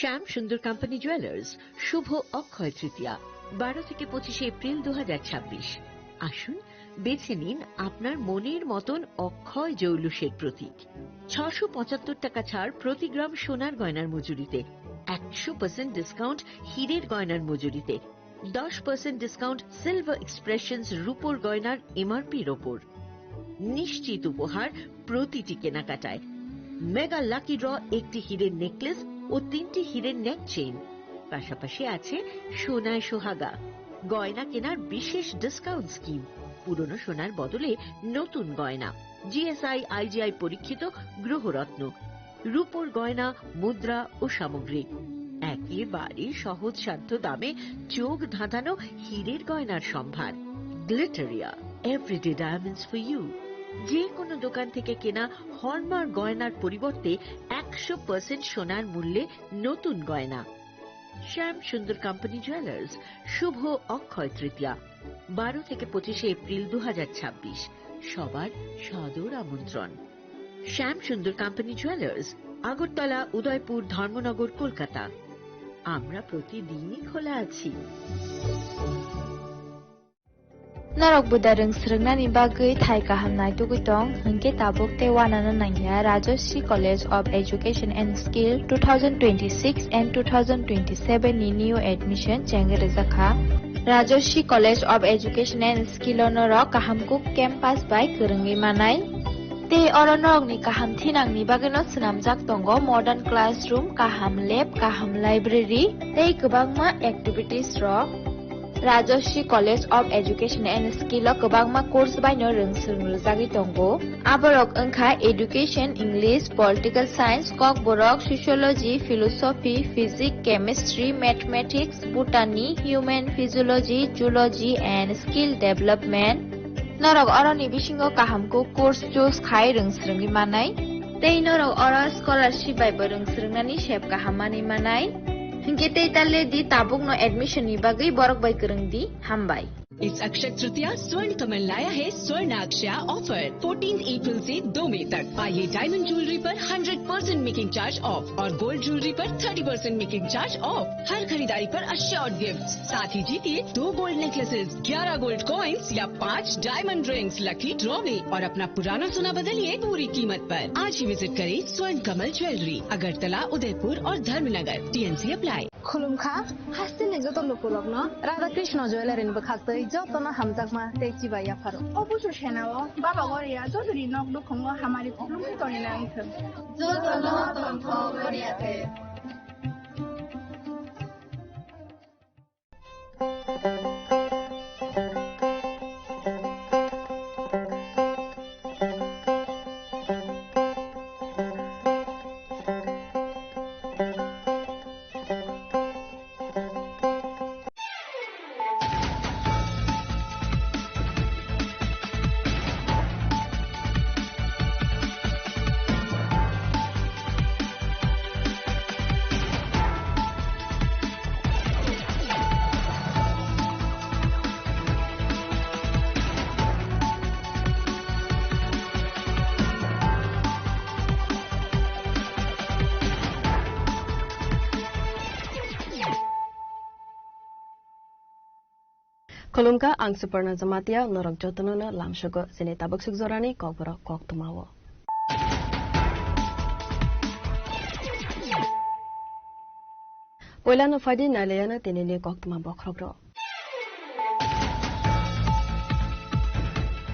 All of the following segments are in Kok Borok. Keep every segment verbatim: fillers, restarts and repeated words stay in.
শ্যাম সুন্দর company jewellers, শুভ অক্ষয় তৃতীয়া, বারো থেকে পঁচিশে এপ্রিল দু হাজার ছাব্বিশ। আসুন, বেছে নিন আপনার মনের মতন অক্ষয় জৌলুসের প্রতীক। ছশো পঁচাত্তর টাকা ছাড় প্রতি গ্রাম সোনার গয়নার মজুরিতে, একশো পার্সেন্ট ডিসকাউন্ট হীরের গয়নার মজুরিতে, দশ পার্সেন্ট ডিসকাউন্ট সিলভার এক্সপ্রেশনস রূপোর গয়নার এমআরপির ওপর। নিশ্চিত উপহার প্রতিটি কেনাকাটায়। মেগা লাকি ড্র, একটি হীরের নেকলেস ও তিনটি হীরের নেক চেইন। পাশাপাশি আছে সোনায় সোহাগা, গয়না কেনার বিশেষ ডিসকাউন্ট স্কিম, পুরনো সোনার বদলে নতুন গয়না, জিএসআই আইজিআই পরীক্ষিত গ্রহরত্ন, রূপোর গয়না, মুদ্রা ও সামগ্রী। একেবারে সহজসাধ্য দামে চোখ ধাঁধানো হীরের গয়নার সম্ভার। Glitteria, everyday diamonds for you. যে কোনো দোকান থেকে কেনা হলমার্ক গয়নার পরিবর্তে একশো পার্সেন্ট সোনার মূল্যে নতুন গয়না। শ্যাম সুন্দর কোম্পানি জুয়েলার্স, শুভ অক্ষয় তৃতীয়া, বারো থেকে পঁচিশে এপ্রিল দু হাজার ছাব্বিশ। সবার সাদর আমন্ত্রণ। শ্যাম সুন্দর কোম্পানি জুয়েলার্স, আগরতলা, উদয়পুর, ধর্মনগর, কলকাতা। আমরা প্রতিদিনই খোলা আছি। Norok buda rwng swrwngnani bagwi thai kaham naitugwi tong, hwnkhe tabuk tei uanano nangya Rajashree College of Education and Skill two thousand twenty-six and two thousand twenty-seven ni new admission chengwi rwjakha. Rajashree College of Education and Skill o norok kaham kuk campus bai kwrwngwi manai. Tei oro norokni kaham thinangni bagwino swnamjak tongo modern classroom, kaham lab, kaham library tei kwbangma activities rok. Rajashree College of Education and Skill o kwbangma course baino rwng swrwng rwjagwi tongo. Aborok wngkha Education, English, Political Science, Kokborok, Sociology, Philosophy, Physics, Chemistry, Mathematics, Botany, Human Physiology, Zoology and Skill Development. Norok oroni bisingo kaham kuk course choose khai rwng swrwngwi manai. Tei norok oro scholarship bai bo rwng swrwngnani sep kaham manwi manai. Hinkhe tei ta le di, tabukno admission ni bagwi borok bai kwrwng di. Hambai. इस अक्षय तृतीया स्वर्ण कमल लाया है स्वर्ण अक्षया ऑफर चौदह अप्रैल से दो मई तक। पाइए डायमंड ज्वेलरी पर hundred percent making charge off और गोल्ड ज्वेलरी पर thirty percent making charge off. हर खरीदारी पर अश्योर्ड गिफ्ट, साथ ही जीतिए दो गोल्ड नेकलेसेस, ग्यारह गोल्ड कॉइंस या पाँच डायमंड रिंग्स लकी ड्रॉ में और अपना पुराना सोना बदलिए पूरी कीमत पर। आज ही विजिट करें स्वर्ण कमल ज्वेलरी, अगरतला, उदयपुर और Dharmanagar. TMC apply. Khulumkha, hasteni joto lukurokno Radha Krishna Jewellery ni bwkhaktwi jotono hamjakma tei chibai yapharo. O busu senao Baba Goria jotoni nok nukhungo hamari khulumwi tongina wngthwng. Jotono tongthok Goria tei. Khulumkha, ang Suparna Jamatia, norok jotono no lamsogo chini tabuk suk jorani kokborok koktwmao. Poilano phaidi nailayano tinini koktwma bokhorokrok.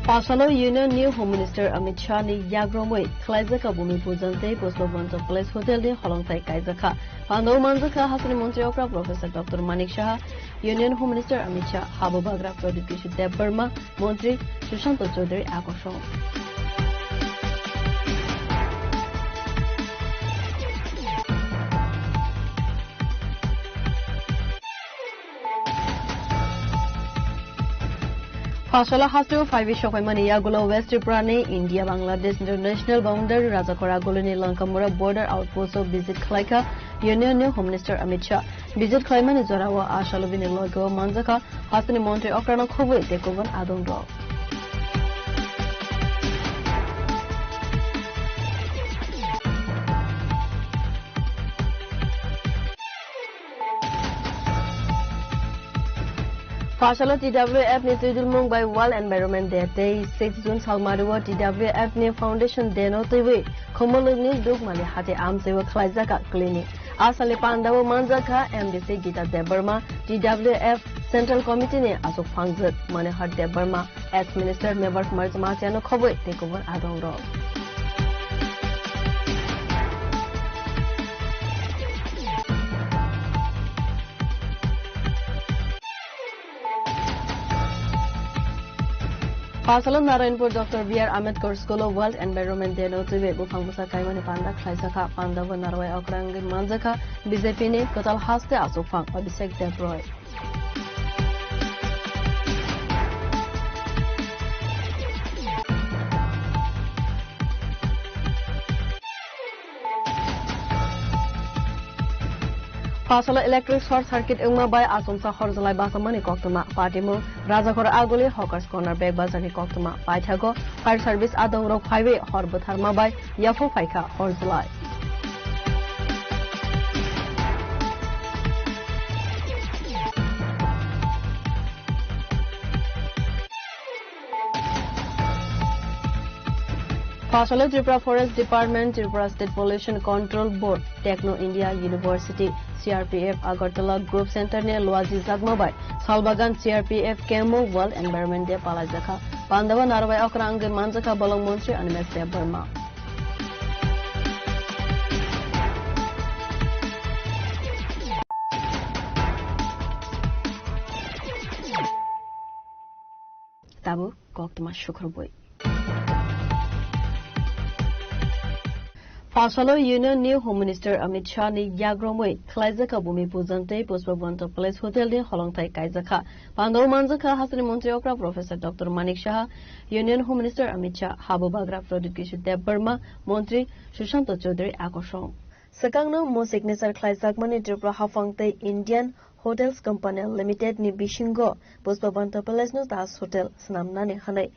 Phasalo Union ni Home Minister Amit Shah ni yagromwi khlaijak Bhumi Pujan tei Pushpa Mancha Palace Hotel ni holongthai kaijakha. Phandao manjakha hasteni montri okra Professor Doctor Manik Saha, Union Home Minister Amit Shah, Habubagra Pradip Kishore Debbarma, Montri Sushanta Chaudhary akosong. Phasalo hasteo phaiwi sokhaimani yagulo West Tripura ni India Bangladesh international boundary Rajakora Gulini Lankamura border outpost o visit khlaikha Union ni Home Minister Amit Shah. Visit khlaimani jorao a salo bini logeo manjakha hasteni montri okrano khobwi tei kubun adongrok. Phasalo T W F ni twidulmung bai World Environment Day tei six June salmario T W F ni Foundation Day no twiwi Khumulwng ni Dukmali hati amchaiwo khlaijak clinic. A salni pandao manjakha M D C Gita Debbarma, T W F Central Committee ni aswk phangjak Manohar Debbarma, Ex Minister Mevar Kumar Jamatia no khobwi tei kubun adong rok. Phasalo Narayanpur Doctor B R Ambedkar School o World Environment Day no twiwi buphang bwsa kaimani panda khlaijakha. Pandao narwai okra wngwi manjakha B J P ni kwtal haste achukphang Abhishek Deb Roy. Phasalo electric short circuit wngma bai achomsa horjlai bachamani koktwma. Patimung Rajakhor Aguli Hawkers Corner Bag Bazar ni koktwma. Paithago fire service adongrok phaiwi hor bwtharma bai yaphang phaikha horjlai. Phasalo Tripura Forest Department, Tripura State Pollution Control Board, Techno India University, C R P F Agartala Group Center ni luajijakma bai Salbagan C R P F camp o World Environment Day palaijakha. Pandao narwai okra wngwi manjakha bolong montri Animesh Debbarma. Tabuk koktwma sukrubwi. Phasalo Union ni Home Minister Amit Shah ni yagromwi khlaijakha Bhumi Pujan tei Pushpabanta Palace Hotel ni holongthai kaijakha. Pandao manjakha hasteni montri okra Professor Doctor Manik Saha, Union Home Minister Amit Shah, Habubagra Pradyut Kishore Debbarma, Montri Sushanta Chowdhury akosong. Swkangno mo signature khlaijakmani Tripura Haphang tei Indian Hotels Company Limited ni bisingo Pushpabanta Palace no Taj Hotel swnamnani hwnwi.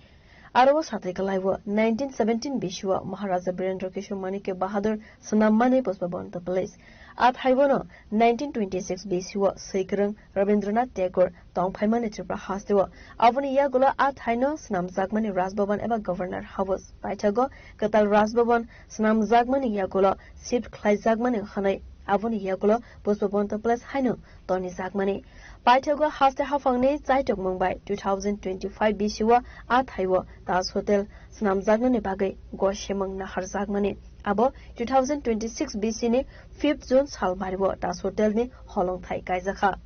Aro o satwi kwlaibo nineteen seventeen bisio Maharaja Birendra Kishore Manikya Bahadur swnammani Pushpabanta Palace. A thaibono nineteen twenty-six bisio swikwrwng Rabindranath Tagore tongphaimani Tripura hasteo. Aboni yagulo a thaino swnamjakmani Raj Bhavan eba Governor House. Paithago kwtal Raj Bhavan swnamjakmani yagulo shift khlaijakmani hwnwi aboni yagulo Pushpabanta Palace haino tonijakmani. Paithago haste haphangni chaitukmung bai two thousand twenty-five bisio a thaio Taj Hotel swnamjaknani bagwi gosemung naharjakmani. Abo two thousand twenty-six bisini fifth June sal bario Taj Hotel ni holongthai kaijakha.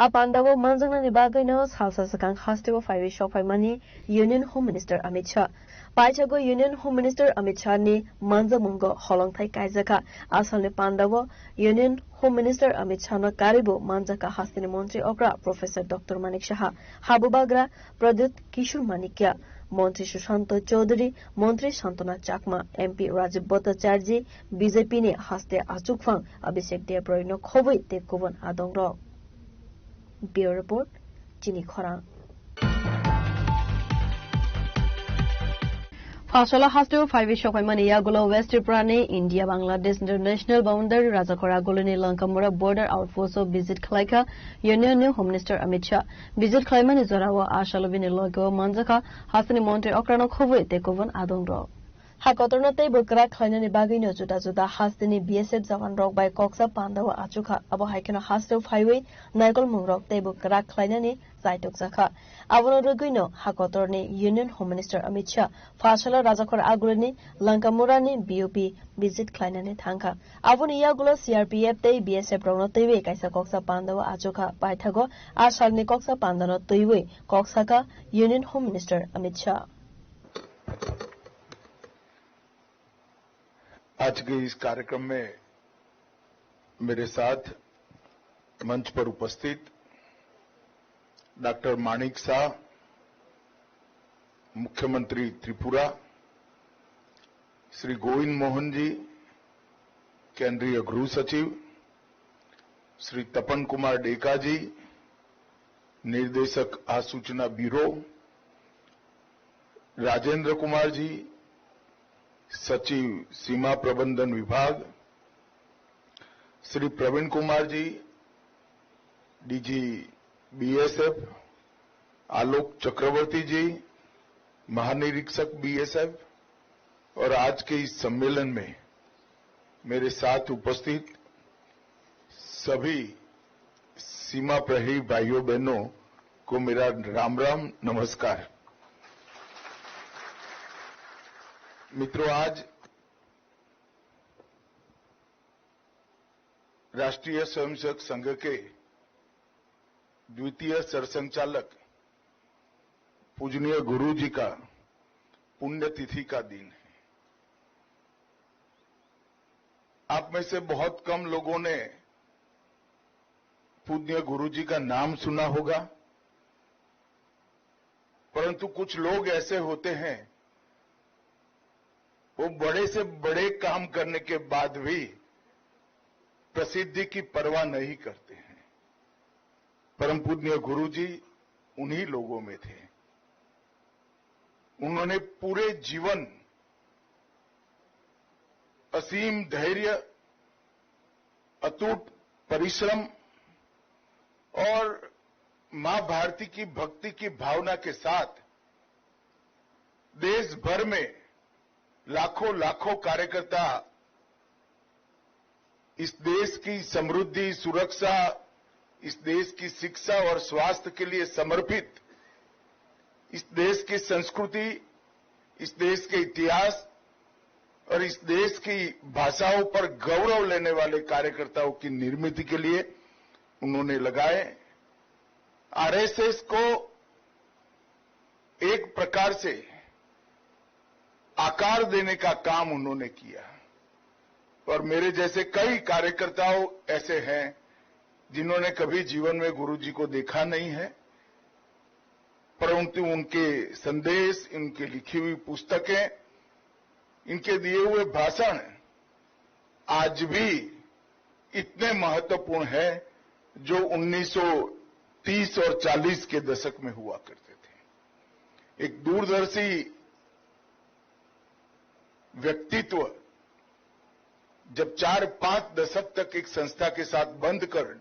A pandao manjaknani bagwino salsa swkang hasteo phaiwi sokphaimani Union Home Minister Amit Shah. Paithago Union Home Minister Amit Shah ni manjakmungo holongthai kaijakha. Asalni pandao Union Home Minister Amit Shah no karibo manjakha hasteni montri okra Professor Doctor Manik Saha, habubagra Pradyut Kishore Manikya, montri Sushanto Chaudhary, montri Santana Chakma, M P Rajib Bhattacharjee, B J P ni haste achukphang Abhishek Deb Roy no khobwi tei kubun adongrok. Bureau Report, Chini Khorang. Phasala hasteo phaiwi sokphaimani yagulo West Tripura ni India Bangladesh International Boundary Rajakhora Gulini Lankamura Border Outpost o visit khlaikha Union ni Home Minister Amit Shah. Visit khlaimani jorao a salo bini logeo manjakha hasteni montri okrano khobwi tei kubun adongrok. Ha kotorno teibo kwrak khlainani bagwino juda juda hasteni B S F jawan rok bai koksa pandao achukha. Abo hai kheno hasteo phaiwi naikolmung rok teibo kwrak khlainani chaitukjakha. Abono rwgwino ha kotorni Union Home Minister Amit Shah phasalo Rajakhor Agulini Lankamurani B O P visit khlainani thangkha. Aboni yagulo C R P F tei B S F rokno twiwi kaisa koksa pandao achukha. Paithago a salni koksa pandano twiwi kok saka Union Home Minister Amit Shah. आज के इस कार्यक्रम में मेरे साथ मंच पर उपस्थित डॉक्टर माणिक साह, मुख्यमंत्री त्रिपुरा, श्री गोविंद मोहन जी, केंद्रीय गृह सचिव, श्री तपन कुमार डेका जी, निर्देशक आसूचना ब्यूरो, राजेंद्र कुमार जी, सचिव सीमा प्रबंधन विभाग, श्री प्रवीण कुमार ji, D G B S F, आलोक चक्रवर्ती जी, महानिरीक्षक B S F, और आज के इस सम्मेलन में मेरे साथ उपस्थित सभी सीमा प्रहरी भाइयों बहनों को मेरा राम राम नमस्कार। मित्रों, आज राष्ट्रीय स्वयंसेवक संघ के द्वितीय सरसंघचालक पूजनीय गुरु जी का पुण्यतिथि का दिन है। आप में से बहुत कम लोगों ने पूज्य गुरु जी का नाम सुना होगा, परंतु कुछ लोग ऐसे होते हैं, वो बड़े से बड़े काम करने के बाद भी प्रसिद्धि की परवाह नहीं करते हैं। परम पूज्य गुरु जी उन्हीं लोगों में थे। उन्होंने पूरे जीवन असीम धैर्य, अटूट परिश्रम और मां भारती की भक्ति की भावना के साथ देश भर में लाखों लाखों कार्यकर्ता इस देश की समृद्धि, सुरक्षा, इस देश की शिक्षा और स्वास्थ्य के लिए समर्पित, इस देश की संस्कृति, इस देश के इतिहास और इस देश की भाषाओं पर गौरव लेने वाले कार्यकर्ताओं की निर्मित के लिए उन्होंने लगाए। आरएसएस को एक प्रकार से आकार देने का काम उन्होंने किया। और मेरे जैसे कई कार्यकर्ताओं ऐसे हैं जिन्होंने कभी जीवन में गुरु जी को देखा नहीं है, परंतु उनके संदेश, उनकी लिखी हुई पुस्तकें, इनके दिए हुए भाषण आज भी इतने महत्वपूर्ण हैं जो उन्नीस सौ तीस और चालीस के दशक में हुआ करते थे। एक दूरदर्शी व्यक्तित्व जब चार पांच दशक तक एक संस्था के साथ बंद कर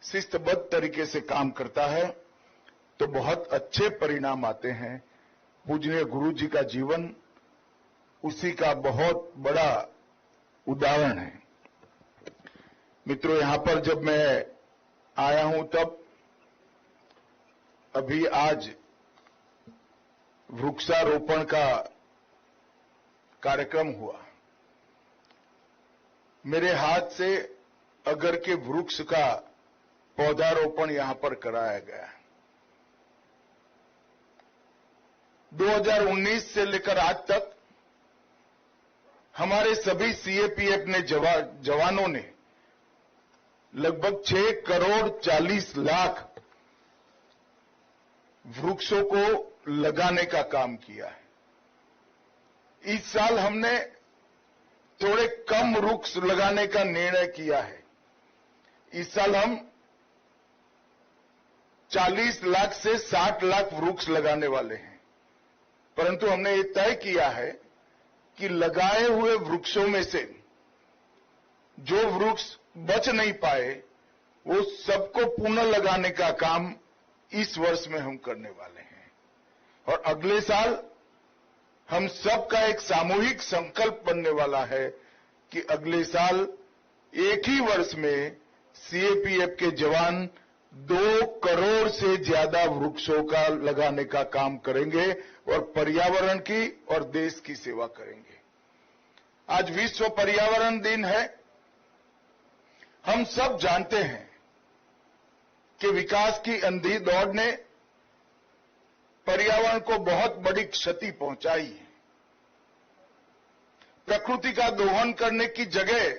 शिस्तबद्ध तरीके से काम करता है, तो बहुत अच्छे परिणाम आते हैं। पूजनीय गुरु जी का जीवन उसी का बहुत बड़ा उदाहरण है। मित्रों, यहाँ पर जब मैं आया हूं, तब अभी आज वृक्षारोपण का कार्यक्रम हुआ। मेरे हाथ से अगर के वृक्ष का पौधारोपण यहां पर कराया गया। दो हज़ार उन्नीस से लेकर आज तक हमारे सभी सीएपीएफ ने जवा-, जवानों ने लगभग छह करोड़ चालीस लाख वृक्षों को लगाने का काम किया है। इस साल हमने थोड़े कम वृक्ष लगाने का निर्णय किया है। इस साल हम चालीस लाख से साठ लाख वृक्ष लगाने वाले हैं, परंतु हमने ये तय किया है कि लगाए हुए वृक्षों में से जो वृक्ष बच नहीं पाए, वो सबको पुनः लगाने का काम इस वर्ष में हम करने वाले हैं। और अगले साल हम सबका एक सामूहिक संकल्प बनने वाला है कि अगले साल एक ही वर्ष में सीएपीएफ के जवान दो करोड़ से ज्यादा वृक्षों का लगाने का काम करेंगे और पर्यावरण की और देश की सेवा करेंगे। आज विश्व पर्यावरण दिन है। हम सब जानते हैं कि विकास की अंधी दौड़ ने पर्यावरण को बहुत बड़ी क्षति पहुंचाई है। प्रकृति का दोहन करने की जगह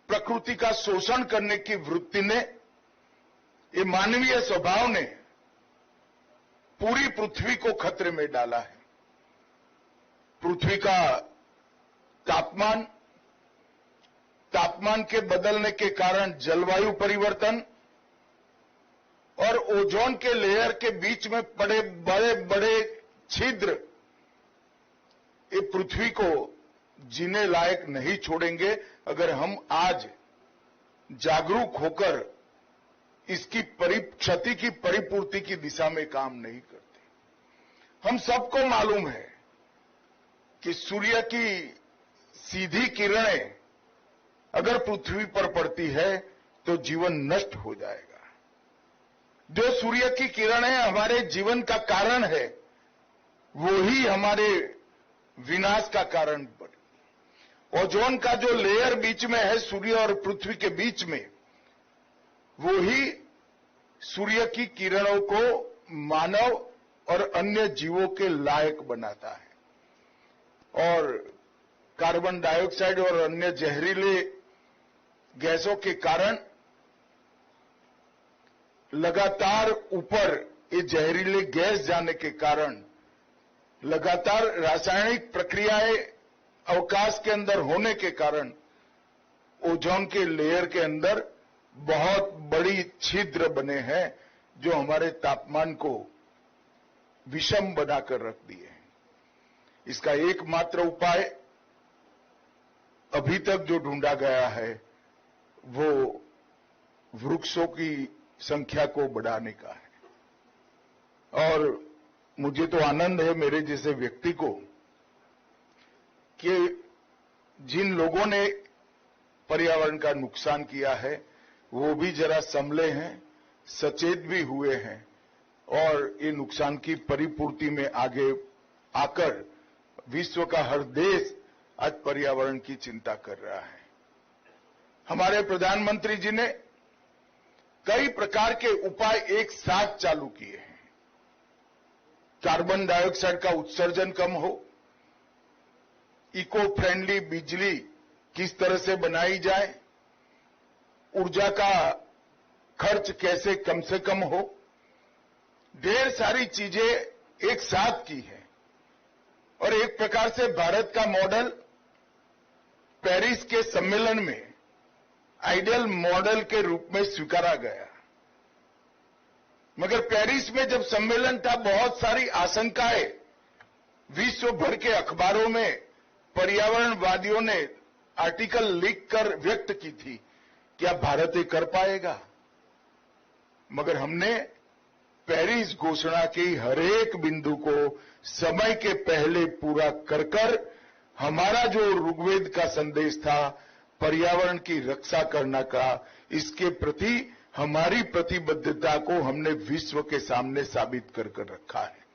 प्रकृति का शोषण करने की वृत्ति ने, ये मानवीय स्वभाव ने पूरी पृथ्वी को खतरे में डाला है। पृथ्वी का तापमान, तापमान के बदलने के कारण जलवायु परिवर्तन और ओजोन के लेयर के बीच में पड़े बड़े-बड़े छिद्र ये पृथ्वी को जीने लायक नहीं छोड़ेंगे अगर हम आज जागरूक होकर इसकी परि-, क्षति की परिपूर्ति की दिशा में काम नहीं करते। हम सबको मालूम है कि सूर्य की सीधी किरणें अगर पृथ्वी पर पड़ती है तो जीवन नष्ट हो जाएगा। जो सूर्य की किरणें हमारे जीवन का कारण है, वो ही हमारे विनाश का कारण बने। ओजोन का जो लेयर बीच में है सूर्य और पृथ्वी के बीच में, वो ही सूर्य की किरणों को मानव और अन्य जीवों के लायक बनाता है। और कार्बन डाइऑक्साइड और अन्य जहरीले गैसों के कारण लगातार ऊपर ये जहरीले गैस जाने के कारण, लगातार रासायनिक प्रक्रियाएं अवकाश के अंदर होने के कारण ओजोन के लेयर के अंदर बहुत बड़ी छिद्र बने हैं, जो हमारे तापमान को विषम बनाकर रख दिए हैं। इसका एकमात्र उपाय अभी तक जो ढूंढा गया है, वो वृक्षों की संख्या को बढ़ाने का है। और मुझे तो आनंद है मेरे जैसे व्यक्ति को कि जिन लोगों ने पर्यावरण का नुकसान किया है, वो भी जरा संभले हैं, सचेत भी हुए हैं और ये नुकसान की परिपूर्ति में आगे आकर विश्व का हर देश आज पर्यावरण की चिंता कर रहा है। हमारे प्रधानमंत्री जी ने कई प्रकार के उपाय एक साथ चालू किए हैं। कार्बन डाइऑक्साइड का उत्सर्जन कम हो, इको फ्रेंडली बिजली किस तरह से बनाई जाए, ऊर्जा का खर्च कैसे कम से कम हो, ढेर सारी चीजें एक साथ की है। और एक प्रकार से भारत का मॉडल पेरिस के सम्मेलन में आइडियल मॉडल के रूप में स्वीकारा गया। मगर पेरिस में जब सम्मेलन था, बहुत सारी आशंकाएं विश्व भर के अखबारों में पर्यावरणवादियों ने आर्टिकल लिखकर व्यक्त की थी, क्या भारत ये कर पाएगा? मगर हमने पेरिस घोषणा की हर एक बिंदु को समय के पहले पूरा कर कर हमारा जो ऋग्वेद का संदेश था पर्यावरण की रक्षा करना का, इसके प्रति हमारी प्रतिबद्धता को हमने विश्व के सामने साबित कर कर रखा है।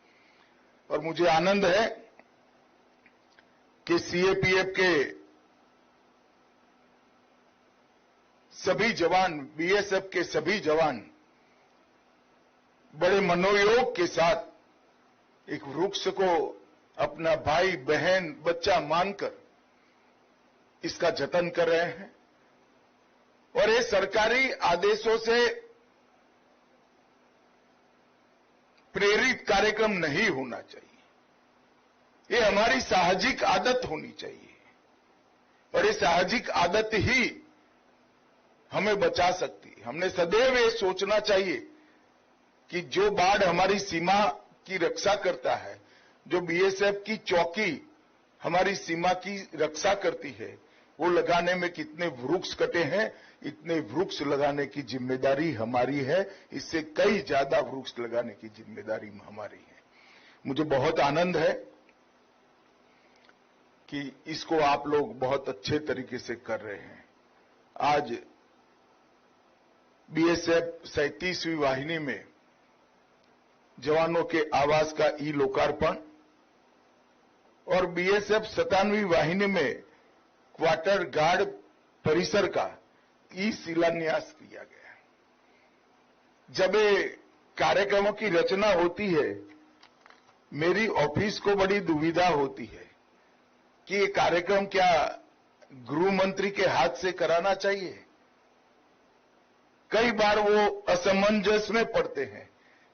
और मुझे आनंद है कि सीएपीएफ के सभी जवान, बीएसएफ के सभी जवान बड़े मनोयोग के साथ एक वृक्ष को अपना भाई, बहन, बच्चा मानकर इसका जतन कर रहे हैं। और ये सरकारी आदेशों से प्रेरित कार्यक्रम नहीं होना चाहिए। ये हमारी साहजिक आदत होनी चाहिए और ये साहजिक आदत ही हमें बचा सकती है। हमने सदैव ये सोचना चाहिए कि जो बाढ़ हमारी सीमा की रक्षा करता है, जो बीएसएफ की चौकी हमारी सीमा की रक्षा करती है, वो लगाने में कितने वृक्ष कटे हैं, इतने वृक्ष लगाने की जिम्मेदारी हमारी है। इससे कई ज्यादा वृक्ष लगाने की जिम्मेदारी हमारी है। मुझे बहुत आनंद है कि इसको आप लोग बहुत अच्छे तरीके से कर रहे हैं। आज बीएसएफ सैंतीसवीं वाहिनी में जवानों के आवास का ई लोकार्पण और बीएसएफ सत्तावनवीं वाहिनी में क्वार्टर गार्ड परिसर का ई शिलान्यास किया गया। जब ये कार्यक्रमों की रचना होती है, मेरी ऑफिस को बड़ी दुविधा होती है कि ये कार्यक्रम क्या गृह मंत्री के हाथ से कराना चाहिए। कई बार वो असमंजस में पड़ते हैं।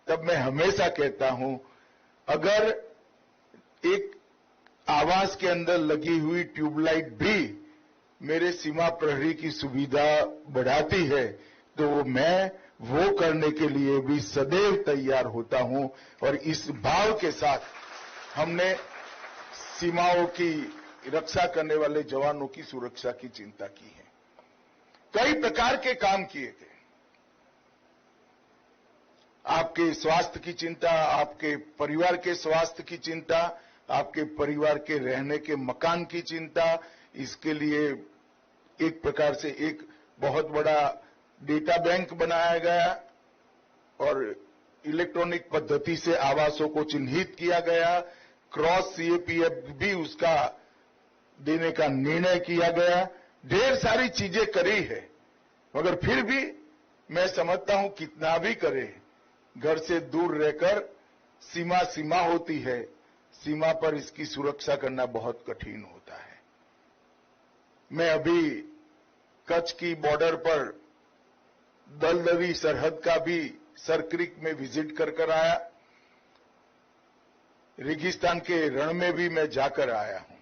तब मैं हमेशा कहता हूं, अगर एक आवास के अंदर लगी हुई ट्यूबलाइट भी मेरे सीमा प्रहरी की सुविधा बढ़ाती है, तो मैं वो करने के लिए भी सदैव तैयार होता हूं। और इस भाव के साथ हमने सीमाओं की रक्षा करने वाले जवानों की सुरक्षा की चिंता की है। कई प्रकार के काम किए थे। आपके स्वास्थ्य की चिंता, आपके परिवार के स्वास्थ्य की चिंता, आपके परिवार के रहने के मकान की चिंता, इसके लिए एक प्रकार से एक बहुत बड़ा डेटा बैंक बनाया गया और इलेक्ट्रॉनिक पद्धति से आवासों को चिन्हित किया गया। क्रॉस सीएपीएफ भी उसका देने का निर्णय किया गया। ढेर सारी चीजें करी है, मगर फिर भी मैं समझता हूं, कितना भी करें, घर से दूर रहकर सीमा सीमा होती है। सीमा पर इसकी सुरक्षा करना बहुत कठिन होता है। मैं अभी कच्छ की बॉर्डर पर दलदली सरहद का भी सरक्रिक में विजिट कर कर आया। रेगिस्तान के रण में भी मैं जाकर आया हूं,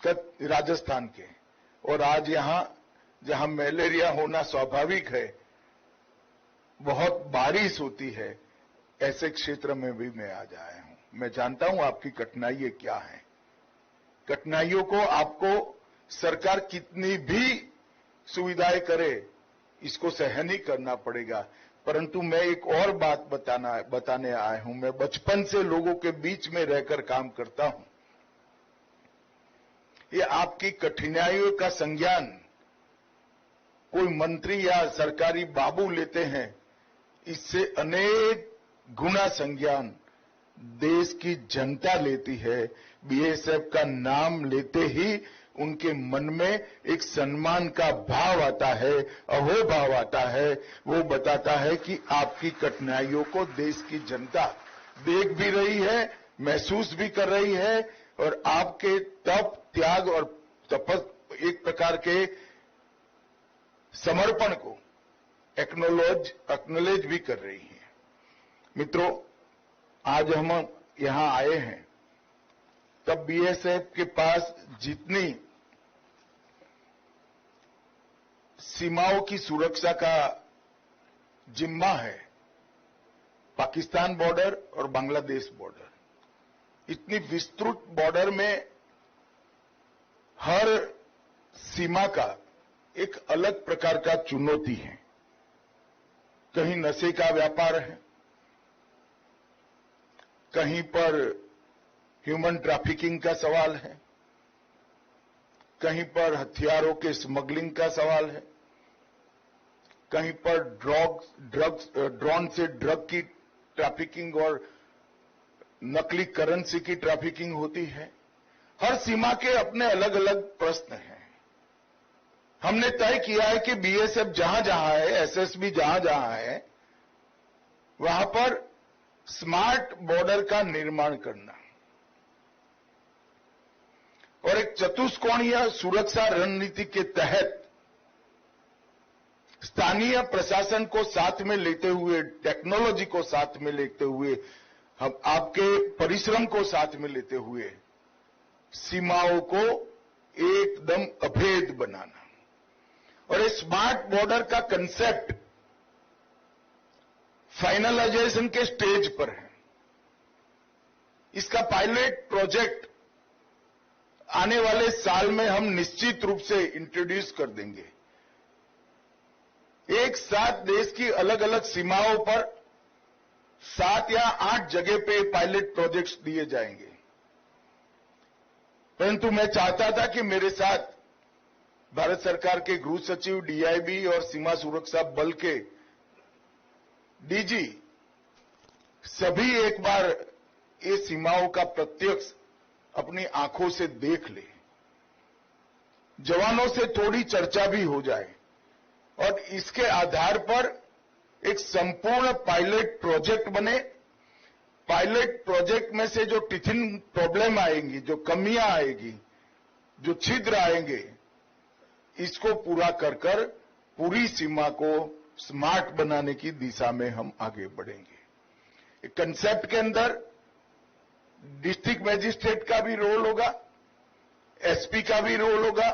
कच्छ, राजस्थान के। और आज यहां, जहां मलेरिया होना स्वाभाविक है, बहुत बारिश होती है, ऐसे क्षेत्र में भी मैं आज आया हूं। मैं जानता हूं आपकी कठिनाइयां क्या हैं। कठिनाइयों को आपको सरकार कितनी भी सुविधाएं करे, इसको सहन ही करना पड़ेगा। परंतु मैं एक और बात बताना, बताने आया हूं। मैं बचपन से लोगों के बीच में रहकर काम करता हूं। ये आपकी कठिनाइयों का संज्ञान कोई मंत्री या सरकारी बाबू लेते हैं, इससे अनेक गुना संज्ञान देश की जनता लेती है। बीएसएफ का नाम लेते ही उनके मन में एक सम्मान का भाव आता है, अहोभाव आता है। वो बताता है कि आपकी कठिनाइयों को देश की जनता देख भी रही है, महसूस भी कर रही है और आपके तप, त्याग और तपस, एक प्रकार के समर्पण को एक्नॉलेज, एक्नॉलेज भी कर रही है। मित्रों, आज हम यहां आए हैं, तब बीएसएफ के पास जितनी सीमाओं की सुरक्षा का जिम्मा है, पाकिस्तान बॉर्डर और बांग्लादेश बॉर्डर, इतनी विस्तृत बॉर्डर में हर सीमा का एक अलग प्रकार का चुनौती है। कहीं नशे का व्यापार है, कहीं पर ह्यूमन ट्रैफिकिंग का सवाल है, कहीं पर हथियारों के स्मगलिंग का सवाल है, कहीं पर ड्रग, ड्रग्स, अ, ड्रोन से ड्रग की ट्रैफिकिंग और नकली करेंसी की ट्रैफिकिंग होती है। हर सीमा के अपने अलग-अलग प्रश्न हैं। हमने तय किया है कि बीएसएफ जहां जहां है, एसएसबी जहां जहां है, वहां पर स्मार्ट बॉर्डर का निर्माण करना और एक चतुष्कोणीय सुरक्षा रणनीति के तहत स्थानीय प्रशासन को साथ में लेते हुए, टेक्नोलॉजी को साथ में लेते हुए, हम आपके परिश्रम को साथ में लेते हुए सीमाओं को एकदम अभेद बनाना। और ये स्मार्ट बॉर्डर का कॉन्सेप्ट फाइनलाइजेशन के स्टेज पर है। इसका पायलट प्रोजेक्ट आने वाले साल में हम निश्चित रूप से इंट्रोड्यूस कर देंगे। एक साथ देश की अलग-अलग सीमाओं पर सात या आठ जगह पे पायलट प्रोजेक्ट्स दिए जाएंगे। परंतु मैं चाहता था कि मेरे साथ भारत सरकार के गृह सचिव, डीआईबी और सीमा सुरक्षा बल के डीजी सभी एक बार ये सीमाओं का प्रत्यक्ष अपनी आंखों से देख ले, जवानों से थोड़ी चर्चा भी हो जाए और इसके आधार पर एक संपूर्ण पायलट प्रोजेक्ट बने। पायलट प्रोजेक्ट में से जो टिथिंग प्रॉब्लम आएंगी, जो कमियां आएगी, जो छिद्र आएंगे, इसको पूरा कर कर पूरी सीमा को स्मार्ट बनाने की दिशा में हम आगे बढ़ेंगे। एक कॉन्सेप्ट के अंदर डिस्ट्रिक्ट मजिस्ट्रेट का भी रोल होगा, एसपी का भी रोल होगा,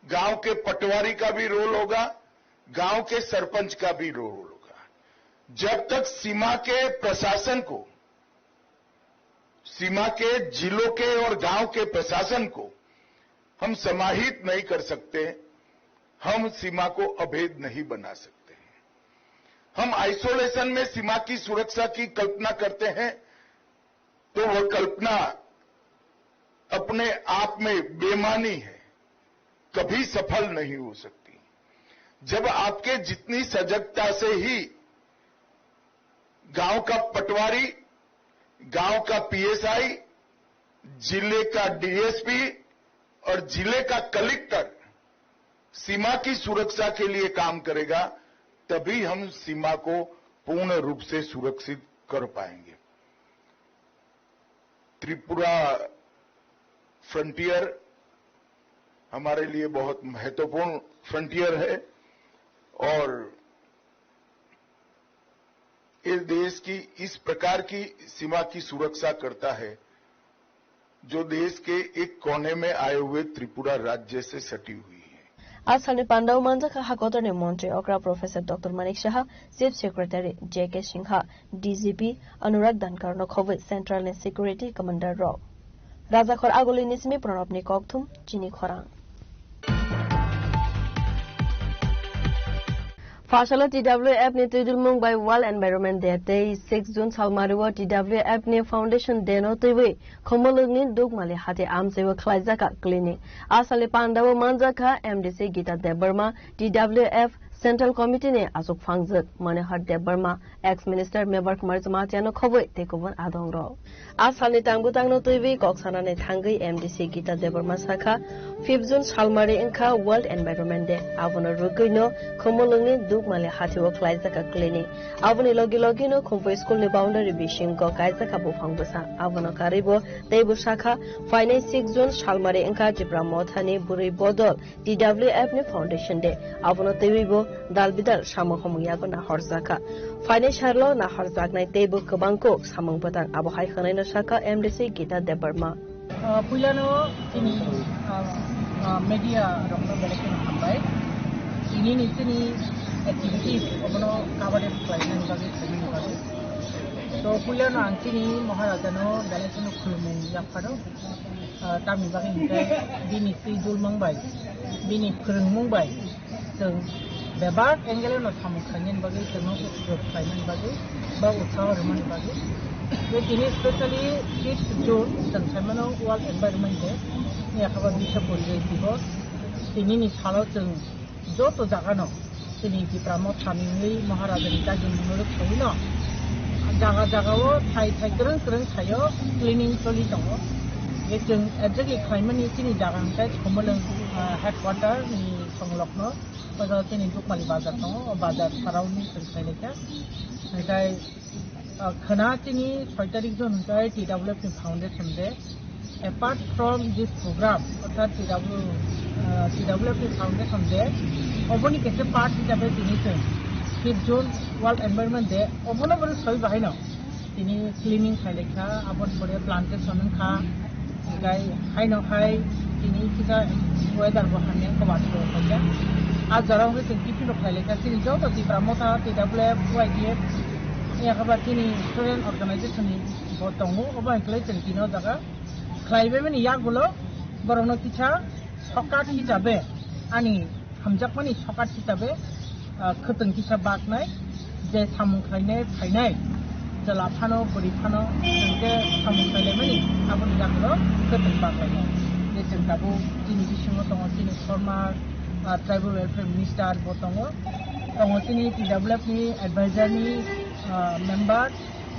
गांव के पटवारी का भी रोल होगा, गांव के सरपंच का भी रोल होगा। जब तक सीमा के प्रशासन को, सीमा के जिलों के और गांव के प्रशासन को हम समाहित नहीं कर सकते, हम सीमा को अभेद नहीं बना सकते हैं। हम आइसोलेशन में सीमा की सुरक्षा की कल्पना करते हैं, तो वह कल्पना अपने आप में बेमानी है, कभी सफल नहीं हो सकती। जब आपके जितनी सजगता से ही गांव का पटवारी, गांव का पीएसआई, जिले का डीएसपी और जिले का कलेक्टर सीमा की सुरक्षा के लिए काम करेगा, तभी हम सीमा को पूर्ण रूप से सुरक्षित कर पाएंगे। त्रिपुरा फ्रंटियर हमारे लिए बहुत महत्वपूर्ण फ्रंटियर है और ये देश की इस प्रकार की सीमा की सुरक्षा करता है, जो देश के एक कोने में आए हुए त्रिपुरा राज्य से सटी हुई है। A salni pandao manjakha ha kotorni montri okra Professor Doctor Manik Saha, Chief Secretary J K Singha, D G P Anurag Dhankar no khobwi Central ni Security Commander rok. Rajakhor Aguli ni simi Pranab ni kokthum chini khorang. Phasalo T W F ni twidulmung bai World Environment Day tei six June salmario T W F ni Foundation Day no twiwi Khumulwng ni Dukmali hati amchaiwo khlaijak kha cleaning. A salni pandao manjakha M D C Gita Debbarma, T W F Central Committee ni achuk phangjak Manohar Debbarma, ex Minister Mebar Kumar Jamatia no khobwi tei kubun adong rok. A salni tangbwtang no twiwi kok sanani thangwi M D C Gita Debbarma sakha, fifth June salmari wngkha World Environment Day. Abono rwgwi no Khumulwng ni Dukmali hati o khlaijak kha cleaning. Aboni logi logi no Khumpui school ni boundary bisingo kaijak kha buphang bwsa. Abono karwi bo tei bo sakha, phainai six June salmari wngkha Tipra Motha ni bwrwi bodol T W F ni Foundation Day. Abono twiwi bo dal bidal samung humung yago nahorjak kha. Phainai sarlo nahorjaknai tei bo kwbang kok samung bwtang abo hai hwnwi no sakha M D C Gita Debbarma. Ah, puilano chini, ah, ah, media rokno belai kheno hambai. Chini ni chini activities obono coverage khlainani bagwi, khlainani bagwi. To puilano ang chini Maharajano belai kheno khulumung yapharo. Ah, tamni bagwi hwnkhe bini twi dulmung bai, bini phwrwngmung bai chwng bebak angle-o no samung khlainani bagwi, chwngno utsaho khlainani bagwi ba utsaho rwmani bagwi. Tei tini specially fifth June chwng saimano World Environment Day, yakha ba Biswa Poribesh Divos. Tinini salo chwng joto jagano chini Tipra Mothani wngwi Maharajani dagimungno rwksawi no jaga jagao thai thai kwrwng kwrwng thaio cleaning choli tongo. Je chwng exactly khlaimani chini jaga hwnkhe Khumulwng, ah, headquarter ni Songlokno, o jaga chini Dukmali bazar tongo, o bazar surrounding chwng khlai laikha. Hwnkhe, ah, khwna chini soi tarik jun hwnkhe T W F ni foundation day. Apart from this program, orthat T W, ah, T W F ni foundation day, oboni kaisa part hisabe tini chwng fifth June World Environment Day, obono bono soi bahaino. Tini cleaning khlai laikha, aboni pore plantation wngkha, hwnkhe haino hai tini kisa weather bo hamya wngkha, watwi rok khaikha. A jora wngkhe chwng tiffin rok khlai laikha, chini joto Tipra Motha, T W F, Y D F, yakha ba chini student organization ni bo tongo, obo hai khlai chwng tini o jaga khlai baimani yagulo borokno kisa sokat hisabe ani hamjakmani sokat hisabe, ah, khwtwng kisa baknai, je samung khlainai phainai, chwla phano, bwrwi phano, hwnkhe samung khlailaimani, aboni yagulo khwtwng baklainai. Je chwng tabuk chini bisingo tongo, chini former, ah, tribal welfare minister bo tongo, tongo chini T W F ni advisor ni, ah, member,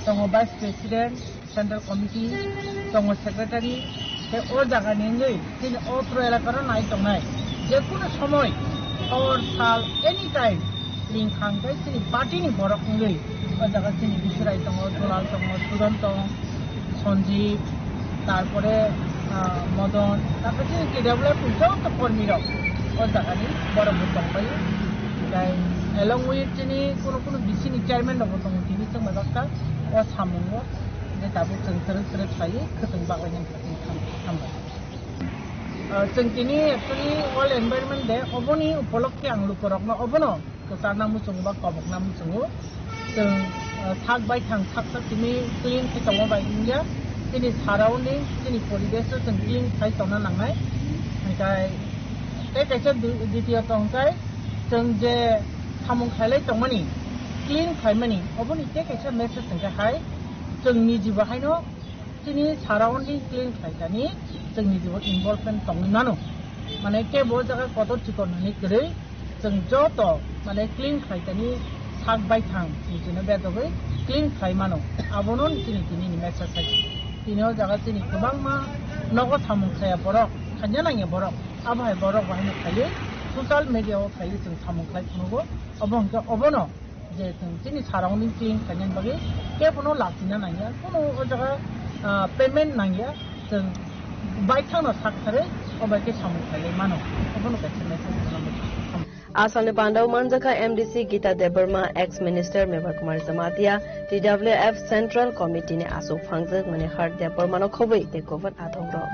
tongo vice president, Central Committee, tongo secretary, tei o jaga ni wngwi chini o Tru elaka no nai tongnai. Je kunu somoi, hor, sal, any time, ring khang tei chini party ni borok wngwi o jaga chini Bisurai tongo, Dulal tongo, Sudan tong, Sanjeev, tarpore, ah, Modon, tarpore chini T W F ni joto kormi rok o jaga ni borok bo tongbai. Tei along with chini kunu kunu B C ni chairman rok bo tongo, tini chwng bai baksa o samungo. Je tabuk chwng srwk srwk khlaiwi khwtwng baklainani thani ham-, hambai. Ah, chwng tini actually World Environment Day, oboni upolokhe ang lukurokno obono kwcharna muchungo ba kobokna muchungo. Chwng, ah, sak baithang sak sak tini clean khe tongma bai wngya. Chini surrounding, chini poribesh o chwng clean khai tongna nangnai. Hwnkhe tei kaisa dwi-, ditiyo tongkhe chwng je samung khailai tongmani, clean khaimani, oboni tei kaisa message hwnkhe hai chwng nijibo haino chini surrounding clean khlaikani chwng nijibo involvement tongwi mano. Mane kebo o jaga kotor chikon hwnwi kwrwi chwng joto mane clean khlaikani sak baithang nijino bejagwi clean khlai mano. Abono chini tini ni message hai. Tini o jaga chini kwbangma nogo samung khaya borok, khaina nangya borok, abo hai borok bo haino khaiwi social media o khaiwi chwng samung khlai phunugo. Obo hwnkhe obono je chwng chini surrounding clean khainani bagwi kebono lachina nangya, kunu o jaga, ah, payment nangya, chwng baithangno sak sarwi o bai khe samung khlaiwi mano, obono kaisa message rwna muchung. Asalni pandao manjakha M D C Gita Debbarma, ex minister Mevar Kumar Jamatia, T W F Central Committee ni aswk phangjak Manihar Debbarmano khobwi tei kubun athongrok.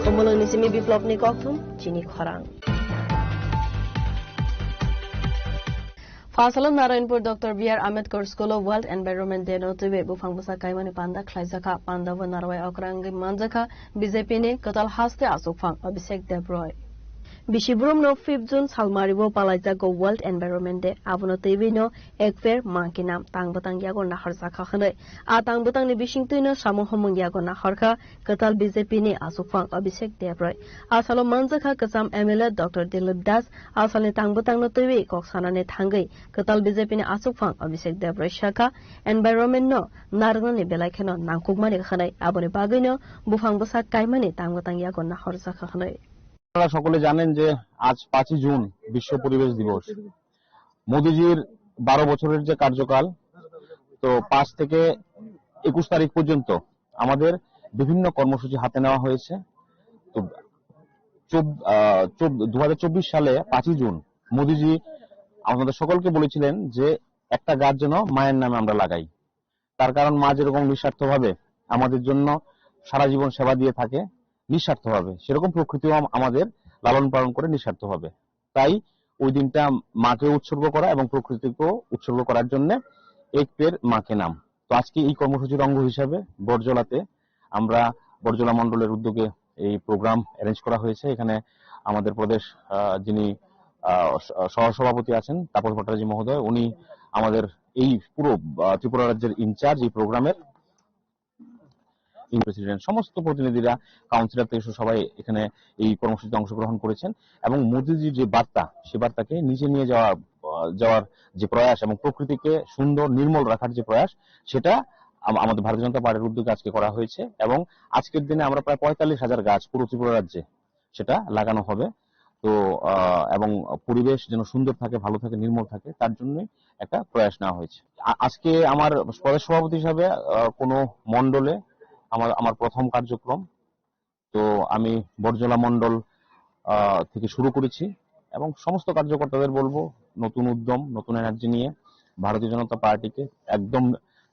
Khumulwngni simi Biplopni kokthum chini khorang. Phalsalo Narayanpur Doctor B R Ambedkar School o World Environment Day no twiwi buphang bwsa kaimani panda khlaijakha. Panda bo narwai okra wngwi manjakha B J P ni kwtal haste achukphang Abhishek Debroy. Bisi brum no fifth June salmari o palaijago World Environment Day. Abono twiwi no Ek Ped Maa Ke Naam tang bwtang yago naharjakha hwnwi. A tang bwtangni bisingtwi no samung humung yago naharkha kwtal B J P ni achukphang Abhishek Debroy. A salo manjakha kwcham M L A Doctor Dilip Das. A salni tang bwtangno twiwi kok sanani thangwi kwtal B J P ni achukphang Abhishek Debroy sakha, environment no narwknani belai kheno nangkukmani hwnwi, aboni bagwino buphang bwsa kaimani tang bwtang yago nahorjakha hwnwi. আপনারা সকলে জানেন যে আজ পাঁচই জুন বিশ্ব পরিবেশ দিবস। মোদিজির বারো বছরের যে কার্যকাল, তো পাঁচ থেকে একুশ তারিখ পর্যন্ত আমাদের বিভিন্ন কর্মসূচি হাতে নেওয়া হয়েছে। তো চব-, আহ, চব-, দু হাজার চব্বিশ সালে পাঁচই জুন মোদিজি আমাদের সকলকে বলেছিলেন যে একটা গাছ যেন মায়ের নামে আমরা লাগাই। তার কারণ মা যেরকম নিঃস্বার্থভাবে আমাদের জন্য সারা জীবন সেবা দিয়ে থাকে, নিঃস্বার্থভাবে, সেরকম প্রকৃতিও আম-, আমাদের লালন পালন করে নিঃস্বার্থভাবে। তাই ওই দিনটা মাকে উৎসর্গ করা এবং প্রকৃতিকেও উৎসর্গ করার জন্য এক পেড় মা কে নাম। তো আজকে এই কর্মসূচির অঙ্গ হিসাবে বড়জলাতে আমরা বড়জলা মণ্ডলের উদ্যোগে এই প্রোগ্রাম অ্যারেঞ্জ করা হয়েছে। এখানে আমাদের প্রদেশ, আহ, যিনি, আহ, স-, সহসভাপতি আছেন তাপস ভট্টাচার্য মহোদয়, উনি আমাদের এই পুরো, আহ, ত্রিপুরা রাজ্যের ইনচার্জ এই প্রোগ্রামের, প্রেসিডেন্ট, সমস্ত প্রতিনিধিরা, কাউন্সিলর থেকে শুরু সবাই এখানে এই কর্মসূচিতে অংশগ্রহণ করেছেন এবং মোদিজির যে বার্তা, সেই বার্তাকে নিচে নিয়ে যাওয়া, আহ, যাওয়ার যে প্রয়াস এবং প্রকৃতিকে সুন্দর নির্মল রাখার যে প্রয়াস, সেটা আম-, আমাদের ভারতীয় জনতা পার্টির উদ্যোগে আজকে করা হয়েছে এবং আজকের দিনে আমরা প্রায় পঁয়তাল্লিশ হাজার গাছ পুরো ত্রিপুরা রাজ্যে সেটা লাগানো হবে। তো, আহ, এবং পরিবেশ যেন সুন্দর থাকে, ভালো থাকে, নির্মল থাকে, তার জন্যই একটা প্রয়াস নেওয়া হয়েছে। আ-, আজকে আমার প্রদেশ সভাপতি হিসাবে, আহ, কোনো মণ্ডলে আমার, আমার প্রথম কার্যক্রম। তো আমি বরজলা মণ্ডল, আহ, থেকে শুরু করেছি এবং সমস্ত কার্যকর্তাদের বলবো, নতুন উদ্যম, নতুন এনার্জি নিয়ে ভারতীয় জনতা পার্টিকে একদম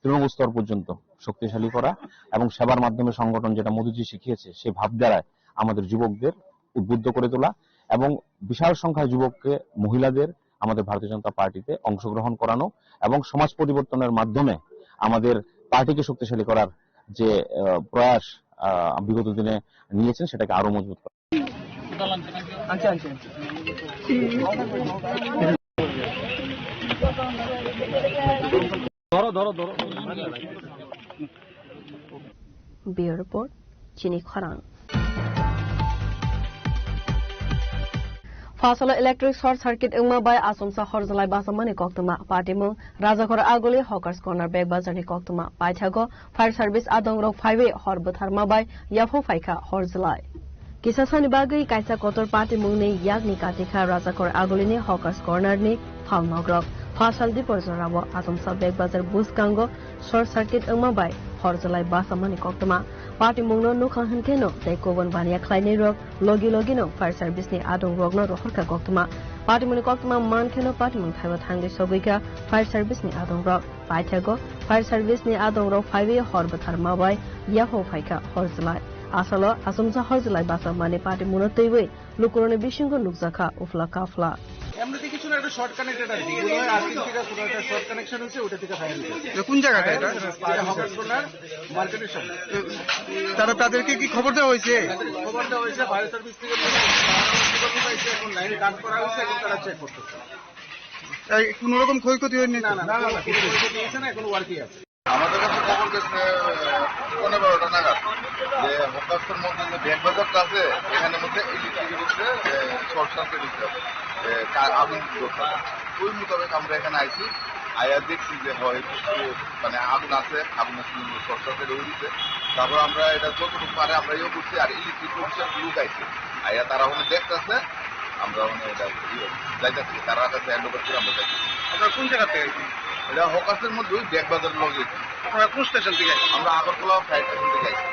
তৃণমূল স্তর পর্যন্ত শক্তিশালী করা এবং সেবার মাধ্যমে সংগঠন, যেটা মোদিজি শিখিয়েছে, সেই ভাবধারায় আমাদের যুবকদের উদ্বুদ্ধ করে তোলা এবং বিশাল সংখ্যায় যুবককে, মহিলাদের আমাদের ভারতীয় জনতা পার্টিতে অংশগ্রহণ করানো এবং সমাজ পরিবর্তনের মাধ্যমে আমাদের পার্টিকে শক্তিশালী করার যে, আহ, প্রয়াস, আহ, বিগত দিনে নিয়েছেন, সেটাকে আরো মজবুত করা। আচ্ছা, আচ্ছা, আচ্ছা। ধরো, ধরো, ধরো। Bureau Report, Chini Khorang. Phasalo electric short circuit wngma bai achomsa horjalai bachamani koktwma. Patimung Rajakhor Aguli Hawkers Corner Bag Bazar ni koktwma. Paithago fire service adongrok phaiwi hor bwtharma bai yaphang phaikha horjalai. Kisa sani bagwi kaisa kotor patimungni yakni katikha Rajakhor Agulini Hawkers Corner ni phalnokrok. Phasal dipor jorao achomsa Bag Bazar bwskango short circuit wngma bai horjalai bachamani koktwma. Patimungno nukha hwnkheno tei kubun baniya khlainairok logi logino fire service ni adongrokno rohorkha koktwma. Patimungni koktwma mankheno patimung thaibo thangwi sogwikha fire service ni adongrok. Paithago fire service ni adongrok phaiwi hor bwtharma bai yaphang phaikha horjalai. Asalo achomsa horjalai bachamani patimungno twiwi lukurokni bisingo nukjakha uphla kaphla. এমনিতে কিছু না, একটা short connected আর কি, মনে হয় আর্থিং থেকে কোনো একটা শর্ট কানেকশন হচ্ছে, ওটা থেকে ফায়ার হচ্ছে। এটা কোন জায়গাটা এটা? এটা হকার্স কর্নার মার্কেটের সামনে। তারা, তাদেরকে কি খবর দেওয়া হয়েছে? তাদের খবর দেওয়া হয়েছে, ফায়ার সার্ভিস থেকে মনে হয় তারা খবর পাইছে, এখন লাইন কাট করা হয়েছে, এখন তারা চেক করতেছে। এই কোনো রকম ক্ষয়ক্ষতি হয়নি তো? না, না, না, না, কোনো ক্ষয়ক্ষতি হয়েছে না, এখন ওয়ার্কিং আছে। আমাদের কাছে খবর গেছে, আহ, পৌনে বারোটা নাগাদ যে হকার্সের মধ্যে যে ব্যাগ বাজারটা আছে, এখানের মধ্যে ইলেকট্রিকের উপরে, আহ, শর্ট সার্কিট হচ্ছে, আহ, কা-, আগুন ধরছে। ওই মোতাবেক আমরা এখানে আইছি, আয়া দেখছি যে হয় কিছু, মানে, আগুন আছে, আগুনের সঙ্গে শর্ট সার্কিট হয়ে গেছে। তারপর আমরা এটা যতটুকু পারে আমরা ইয়ে করছি, আর ইলেকট্রিক অফিসার লোক আইছে, আয়া তারা ওখানে দেখতেছে, আমরা ওখানে এটা ইয়ে যাইতেছি, তারা কাছে হ্যান্ড ওভার করে আমরা যাইতেছি। আপনারা কোন জায়গা থেকে আইছেন? এটা হকার্সের মধ্যে ওই ব্যাগ বাজার লগে। আপনারা কোন স্টেশন থেকে আইছেন? আমরা আগরতলা ফায়ার স্টেশন থেকে আইছি।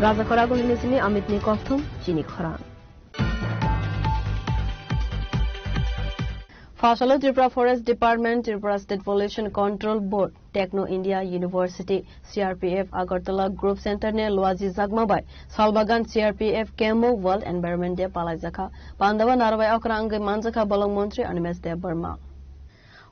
Rajakhor Agulini simi Amitni kokthum, Chini Khorang. Phasalo Tripura Forest Department, Tripura State Pollution Control Board, Techno India University, C R P F Agartala Group Center ni luaji jakma bai Salbagan C R P F camp o World Environment Day palaijakha. Pandao narbai okra wngwi manjakha bolong montri Animesh Debbarma.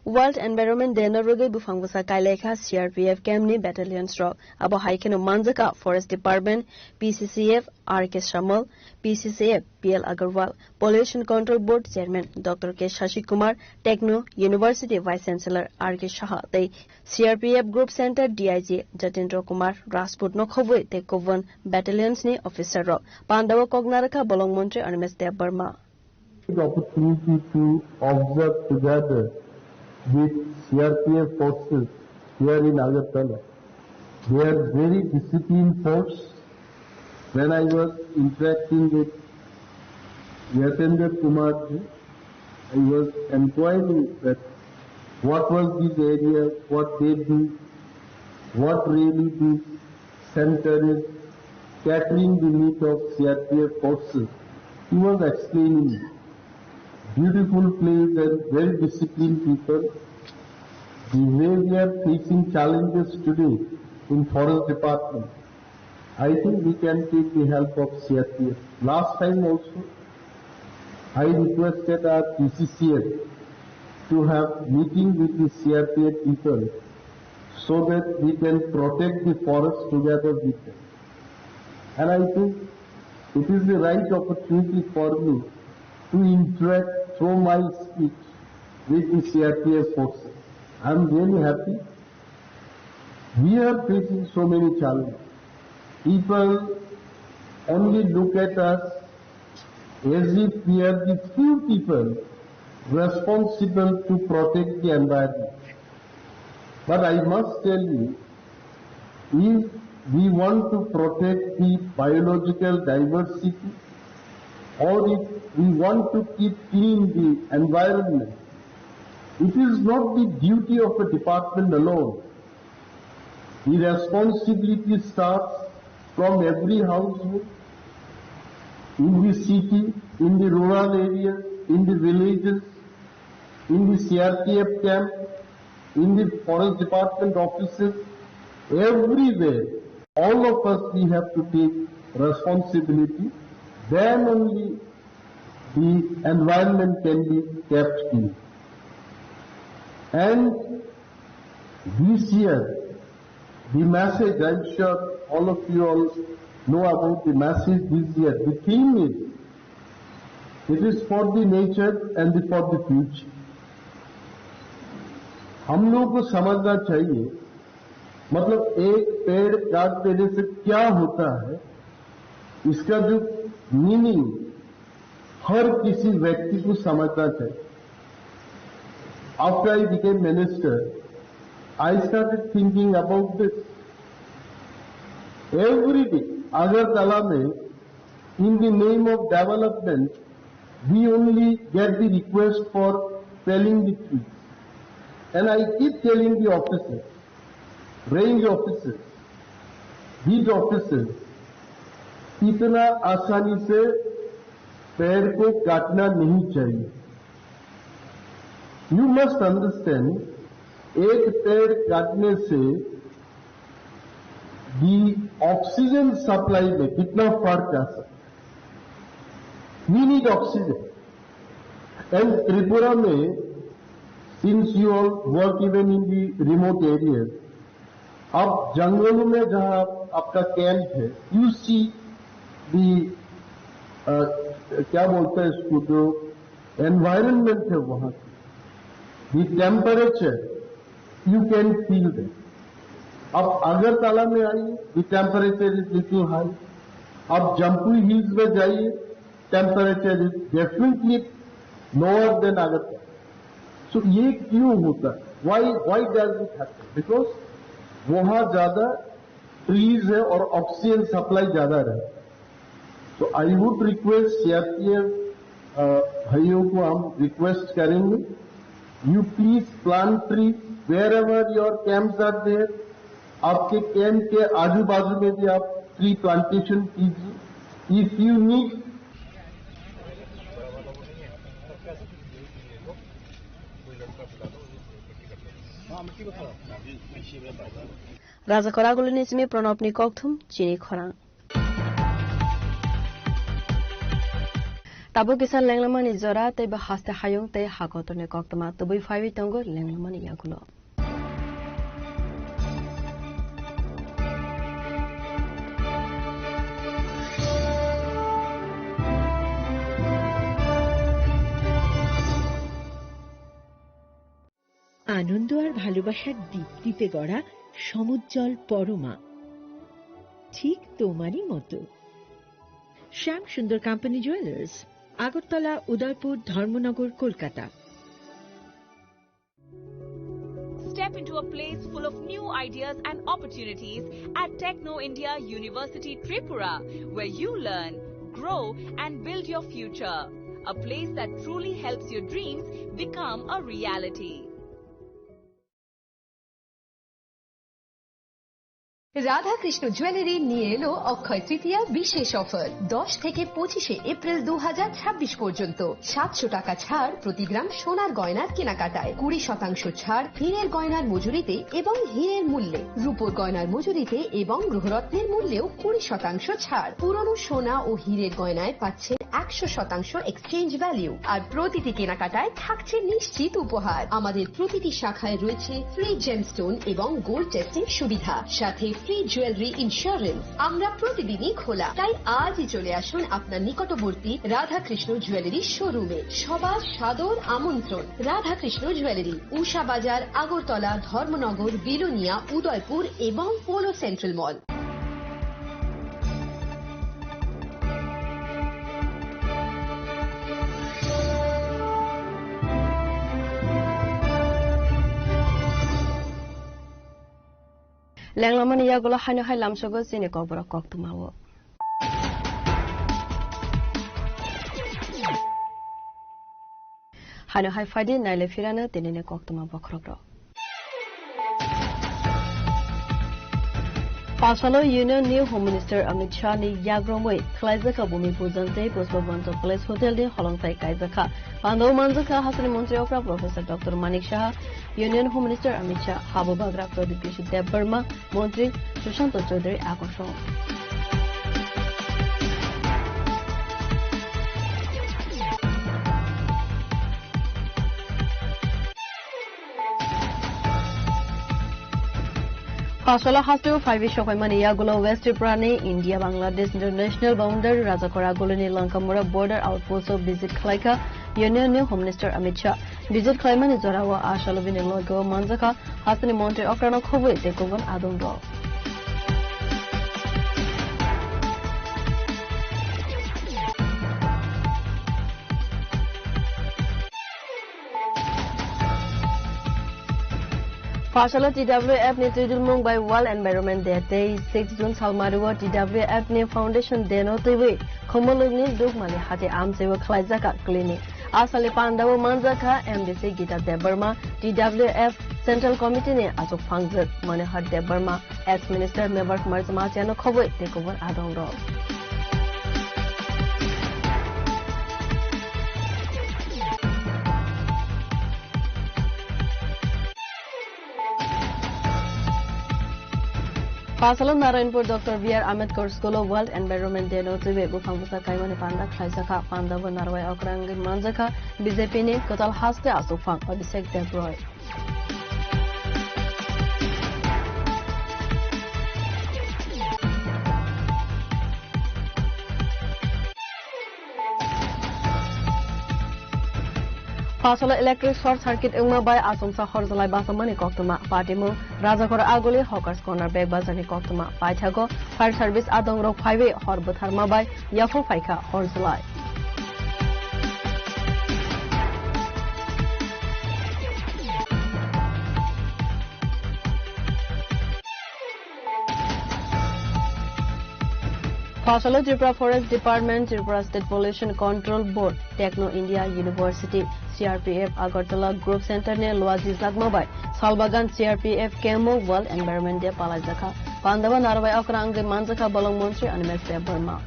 World Environment Day no rwgwi buphang bwsa kailaikha C R P F camp ni battalions rok. Abo hai kheno manjakha Forest Department, P C C F, R K Samal, P C C F, P L Agarwal, Pollution Control Board Chairman Doctor K Shashi Kumar, Techno University Vice Chancellor R K Saha tei C R P F Group Center D I G Jatendra Kumar Rajput no khobwi tei kubun battalions ni officer rok. Pandao kok narwkha bolong montri Animesh Debbarma. The opportunity to observe together with C R P F forces here in Agartala. They are very disciplined force. When I was interacting with Yatendra Kumar ji, I was inquiring that what was this area, what they do, what really this center is catering the need of C R P F forces. He was explaining beautiful place and well disciplined people. The way we are facing challenges today in forest department, I think we can take the help of C R P F. Last time also, I requested our P C C F to have meeting with the C R P F people so that we can protect the forest together with them. And I think it is the right opportunity for me to interact through my speech with the C R P F forces. I am really happy. We are facing so many challenges. People only look at us as if we are the few people responsible to protect the environment. But I must tell you, if we want to protect the biological diversity, or if we want to keep clean the environment, it is not the duty of a department alone. The responsibility starts from every household, in the city, in the rural areas, in the villages, in the C R P F camp, in the forest department offices, everywhere, all of us, we have to take responsibility. Then only the environment can be kept clean. And this year, the message, I'm sure all of you all know about the message this year. The theme is, it is for the nature and the, for the future. हम लोगों को समझना चाहिए, मतलब, एक पेड़ काट देने से क्या होता है, इसका जो मीनिंग हर किसी व्यक्ति को समझना चाहिए। After I became minister, I started thinking about this. Every day, Agartala mein, in the name of development, we only get the request for felling the trees. And I keep telling the officers, range officers, beat officers, इतना आसानी से पेड़ को काटना नहीं चाहिए। You must understand, एक पेड़ काटने से the oxygen supply में कितना फर्क आ सकता है। We need oxygen. And Tripura में, since you all work even in the remote areas, आप जंगलों में जहाँ आप, आपका कैंप है, you see the, uh, क्या बोलते हैं इसको, जो एनवायरनमेंट है वहाँ की, the temperature, you can feel that. आप अगरतला में आइए, the temperature is little high. आप जम्पुई हिल्स में जाइए, temperature is definitely lower than Agartala. So ये क्यों होता है? Why, why does it happen? Because वहाँ ज्यादा ट्रीज है और ऑक्सीजन सप्लाई ज्यादा रहे। So I would request C R P F, uh, भाइयों को हम रिक्वेस्ट करेंगे, you please plant tree wherever your camps are there. आपके कैंप के आजू बाजू में भी आप ट्री प्लांटेशन कीजिए। If you need Raja Koraguli ni simi Pranab ni kokthum chini khorang. Tabuk kisa lenglamani jora tei bo haste hayung tei hakotorni koktwma tubui phaiwi tongo lenglamani yagulo. আনন্দ আর ভালোবাসার দীপ্তিতে গড়া সমুজ্জ্বল পরমা, ঠিক তোমারই মতো। শ্যাম সুন্দর কোম্পানি জুয়েলার্স, আগরতলা, উদয়পুর, ধর্মনগর, Kolkata. Step into a place full of new ideas and opportunities at Techno India University Tripura, where you learn, grow, and build your future. A place that truly helps your dreams become a reality. Radhakrishna jewellery নিয়ে এলো অক্ষয় তৃতীয়া বিশেষ অফার। দশ থেকে পঁচিশে এপ্রিল দু হাজার ছাব্বিশ পর্যন্ত সাতশো টাকা ছাড় প্রতি গ্রাম সোনার গয়নার কেনাকাটায়, কুড়ি শতাংশ ছাড় হীরের গয়নার মজুরিতে এবং হীরের মূল্যে, রূপোর গয়নার মজুরিতে এবং গ্রহরত্নের মূল্যেও কুড়ি শতাংশ ছাড়। পুরনো সোনা ও হীরের গয়নায় পাচ্ছেন একশো শতাংশ এক্সচেঞ্জ ভ্যালু, আর প্রতিটি কেনাকাটায় থাকছে নিশ্চিত উপহার। আমাদের প্রতিটি শাখায় রয়েছে ফ্রি জেমস্টোন এবং গোল্ড টেস্টিং সুবিধা, সাথে ফ্রি জুয়েলারি ইন্স্যুরেন্স। আমরা প্রতিদিনই খোলা, তাই আজই চলে আসুন আপনার নিকটবর্তী রাধাকৃষ্ণ জুয়েলারি শোরুমে। সবার সাদর আমন্ত্রণ। রাধাকৃষ্ণ জুয়েলারি, উষা বাজার, আগরতলা, ধর্মনগর, বিলোনিয়া, উদয়পুর এবং polo central mall. Lenglamani yagulo haino hai lamsogo chini kokborok koktwmao. Haino hai phaidi naile phirano tinini koktwma bokhorokrok. Pasalo Union ni Home Minister Amit Shah ni yagromwi khlaijak Bhumi Pujan tei Pushpavanto Palace Hotel ni holongthai kaijakha. Pandao manjakha hasteni montri okra Professor Doctor Manik Saha, Union Home Minister Amit Shah, Habubagra Pradip Kishi Debbarma, Montri Sushanta Chaudhary Akosong. Pasala hasteo phaiwi sokhaimani yagulo West Tripura ni India Bangladesh International Boundary Rajakora Golini Lankamura Border Outpost o visit khlaikha Union ni Home Minister Amit Shah. Visit khlaimani jorao a salo bini loge o manjakha hasteni montri okrano khobwi tei kubun adongrok. Pasalo T W F ni twidulmung bai World Environment Day tei six June salmario T W F ni Foundation Day no twiwi Khumulwngni Dukmali hati amchaibo khlaijak a clinic. A salni pandao manjakha M D C Gita Debbarma, T W F Central Committee ni achuk phangjak Manohar Debbarma, Ex Minister Mevar Kumar Jamatia no khobwi tei kubun adongrok. Pasalo Narayanpur Doctor B R Ambedkar School o World Environment Day no twiwi buphang bwsa kaimani panda khlaijakha. Pandao narwai okra wngwi manjakha B J P ni kwtal haste achukphang Abhishek Debroy. Pasalo electric short circuit wngma bai achomsa horjalai bachamani koktwma. Patimung Rajakor Aguli Hawkers Corner Bag Bazar ni koktwma. Paithago fire service adongrok phaiwi hor bwtharma bai yaphuk phaikha horjalai. Pasalo Tripura Forest Department, Tripura State Pollution Control Board, Techno India University, C R P F Agartala Group Center ni luajijakma bai Salbagan C R P F camp o World Environment Day palaijakha. Pandao narwai okra wngwi manjakha bolong montri Animesh Debbarma.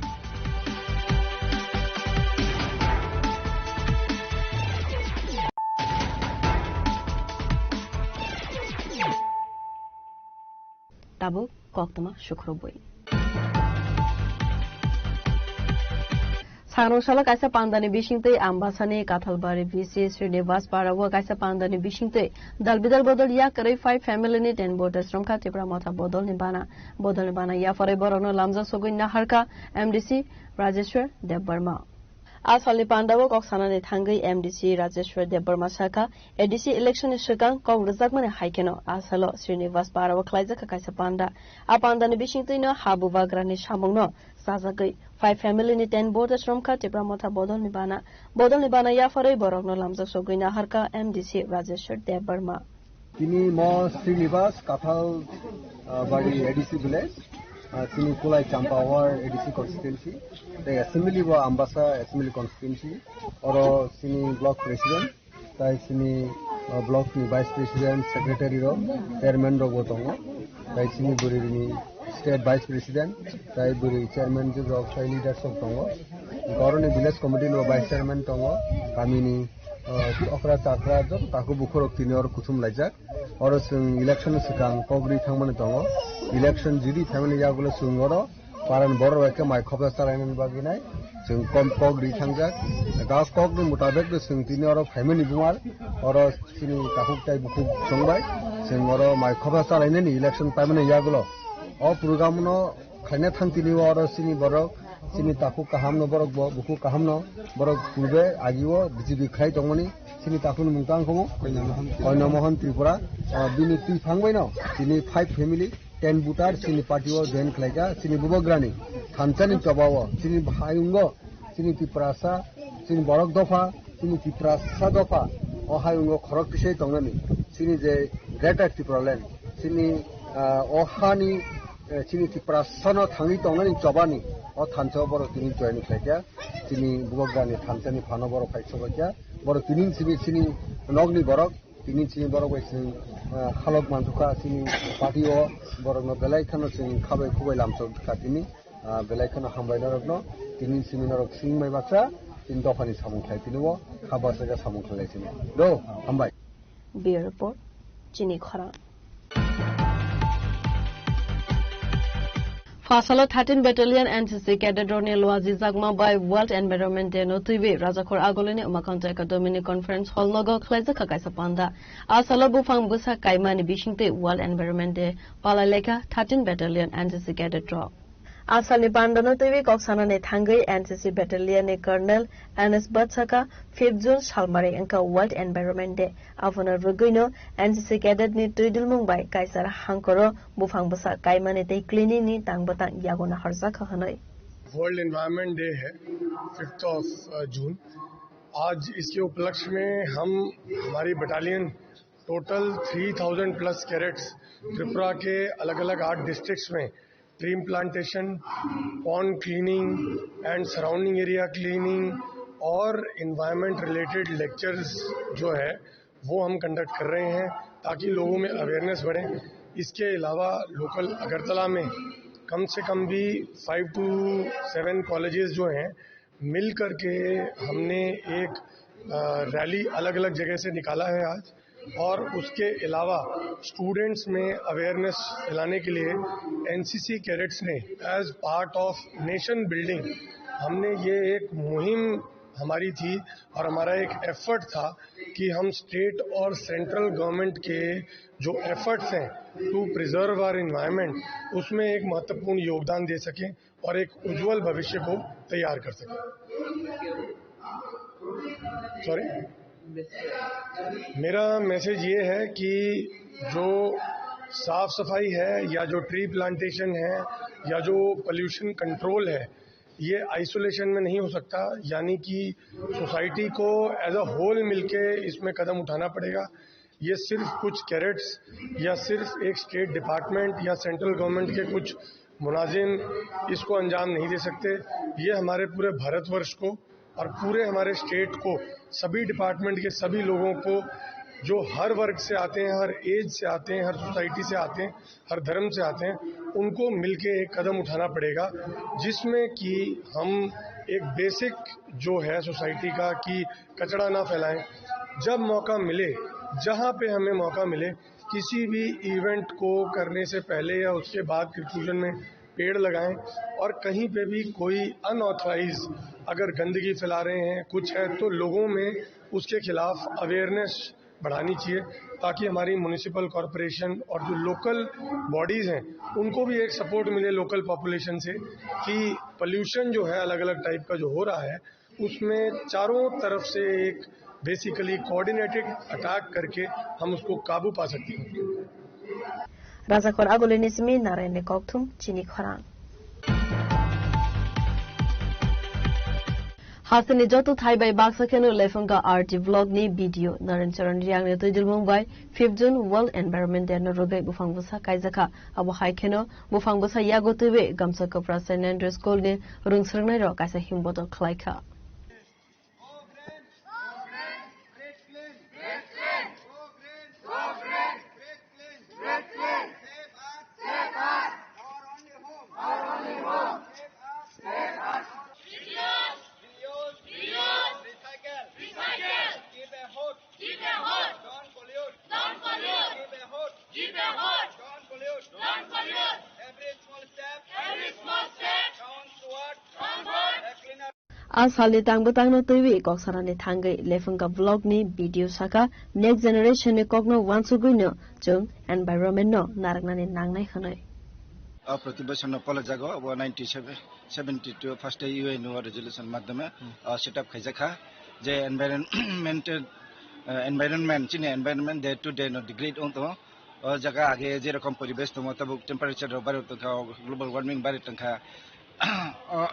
Tabuk koktwma sukrubwi. Sangrong salo kaisa pandani bisingtwi Ambasani Kathalbari V C Srinivas Para o kaisa pandani bisingtwi dalbidal bodol yakarwi five family ni ten voters romkha Tipra Motha bodolni bana. Bodolni bana yapharwi borokno lamjak sogwi naharkha M D C Rajeshwar Debbarma. A salni pandao kok sanani thangwi M D C Rajeshwar Debbarma sakha, A D C election ni swkang kok rwjakmani hai kheno a salo Srinivas Para o khlaijakha kaisa panda. A pandani bisingtwino ha bubagrani samungno chajagwi five family ni ten voters romkha Tipra Motha bodolni bana. Bodolni bana yapharwi borokno lamjak sogwi naharkha M D C Rajeshwar Debbarma. Tini mo Srinivas Kathal, ah, Bari A D C village, ah, tini Kulai Champawar A D C constituency, tei assembly bo Ambasa assembly constituency, oro tini block president, tai tini O block ni vice president, secretary rok, chairman rok bo tongo. Tai chini bwrwi ni state vice president, tai bwrwi chairman rok, tai leaders rok tongo. Oro ni village committee ni bo vice chairman tongo. Kami ni, o, okra chakra joto takhuk bukhuk rok tini oro kuthum laijak. Oro chwng election swkang kok ri thangmani tongo. Election jodi phaimani yagulo chwng oro Paran borok bai khe mai khopsa chalainani bagwi nai chwng kom kok ri thangjak. Ga kok ni mutabek no chwng tini oro phaimani bumal, oro chini takhuk tai bukhuk chwng bai chwng oro mai khopsa chalainani election paimani yagulo. O program no khaina thang tini oro chini borok, chini takhuk kaham no borok bo, bukhuk kaham no borok purbe agi o B J P khlai tongmani chini takhuk ni mung tang khomo Koino Mohan Tripura. Ah, bini twi phang bai no chini five family ten voter chini party o join khlaika, chini bubagrani thansa ni choba o, chini hayungo, chini Tiprasa, chini borok dopha, chini Tiprasa dopha, o hayungo khorok tisai tongnani, chini je Greater Tipraland, chini, ah, o hani, eh, chini Tiprasa no thangwi tongnani chobani, o thansa o borok tini join khlaika, chini bubagrani thansa ni phano borok phai sobaikha, borok tini simi chini nokni borok, Tini chini borok bai chwng, ah, khalok manthokha chini party o borokno belai kheno chwng khabai khubai lamchok kha tini, ah, belai kheno hambai norokno tini chini norok swng bai baksa tini dophani samung khlai tini o kha baksa khe samung khlai tini do hambai. Bureau Report, Chini Khorang. Phasalo thirteen Battalion N C C cadet rokni luajijakma bai World Environment Day no twiwi Rajakhor Agulini Umakanta Academy ni Conference Hall nogo khlaijak kha kaisa panda. A salo buphang bwsa kaimani bisingtwi World Environment Day palai laikha thirteen Battalion N C C cadet rok. A salni pandano twiwi kok sanani thangwi N C C Battalion ni Colonel N S Bachaka fifth June salmari wngkha World Environment Day. Abono rwgwino N C C cadet ni twidulmung bai kaisa hangkoro buphang bwsa kaimani tei cleaning ni tang bwtang yago naharjakha hwnwi. World Environment Day है, fifth of June। आज इसके उपलक्ष्य में हम, हमारी battalion total three thousand plus cadets Tripura के अलग-अलग आठ डिस्ट्रिक्ट्स में tree plantation, pond cleaning and surrounding area cleaning और एनवायरनमेंट रिलेटेड लेक्चर्स जो है, वो हम कंडक्ट कर रहे हैं, ताकि लोगों में अवेयरनेस बढ़े। इसके अलावा लोकल अगरतला में कम से कम भी फ़ाइव टू सेवन कॉलेजेस जो हैं, मिल करके हमने एक, अ, रैली अलग-अलग जगह से निकाला है आज, और उसके अलावा स्टूडेंट्स में अवेयरनेस फैलाने के लिए एनसीसी कैडेट्स ने, as part of nation building, हमने ये एक मुहिम हमारी थी और हमारा एक एफर्ट था कि हम स्टेट और सेंट्रल गवर्नमेंट के जो एफर्ट्स हैं टू प्रिजर्व आवर एनवायरनमेंट, उसमें एक महत्वपूर्ण योगदान दे सकें और एक उज्जवल भविष्य को तैयार कर सकें। सॉरी, मेरा मैसेज ये है कि जो साफ सफाई है या जो ट्री प्लांटेशन है या जो पोल्यूशन कंट्रोल है, ये आइसोलेशन में नहीं हो सकता, यानी कि सोसाइटी को एज अ होल मिलके इसमें कदम उठाना पड़ेगा। ये सिर्फ कुछ कैडेट्स या सिर्फ एक स्टेट डिपार्टमेंट या सेंट्रल गवर्नमेंट के कुछ मुलाजिम इसको अंजाम नहीं दे सकते। ये हमारे पूरे भारतवर्ष को और पूरे हमारे स्टेट को, सभी डिपार्टमेंट के सभी लोगों को, जो हर वर्ग से आते हैं, हर एज से आते हैं, हर सोसाइटी से आते हैं, हर धर्म से आते हैं, उनको मिलके एक कदम उठाना पड़ेगा, जिसमें कि हम एक बेसिक जो है सोसाइटी का, कि कचरा ना फैलाएं। जब मौका मिले, जहाँ पे हमें मौका मिले, किसी भी इवेंट को करने से पहले या उसके बाद कंक्लूजन में पेड़ लगाएं, और कहीं पे भी कोई अनऑथराइज अगर गंदगी फैला रहे हैं, कुछ है, तो लोगों में उसके खिलाफ अवेयरनेस बढ़ानी चाहिए, ताकि हमारी म्युनिसिपल कॉरपोरेशन और जो लोकल बॉडीज हैं, उनको भी एक सपोर्ट मिले लोकल पॉपुलेशन से, कि पोल्यूशन जो है अलग-अलग टाइप का जो हो रहा है, उसमें चारों तरफ से एक बेसिकली कोऑर्डिनेटेड अटैक करके हम उसको काबू पा सकते हैं। Rajakhor Agulini simi Narayanni kokthum chini khorang. Hasteni joto thai bai baksa kheno lephungka R T vlog ni video. Naren Charan Riang ni twijlmung bai fifth June World Environment Day no rwgwi buphang bwsa kaijakha. Abo hai kheno buphang bwsa yago twiwi Gamsa Kwpra Saint Andrew School ni rwngsrwngnairok kaisa himbotok khlaikha. A salni tang bwtangno twiwi kok sanani thangwi Lephunga vlogni video saka, "Next generation ni kokno uansugwino chwng environment no narwknani nangnai," hwnwi. O proti bochorno polajago, obo ninety-seven, seventy-two first U N O resolution madhyome, o, set up khaijakha, je environment, eh, environment, chini environment day to day no degrade wng tongo. O jaga age je rokom poribesh tongo, tabuk temperature rok bari tongkha, global warming bari tongkha. O,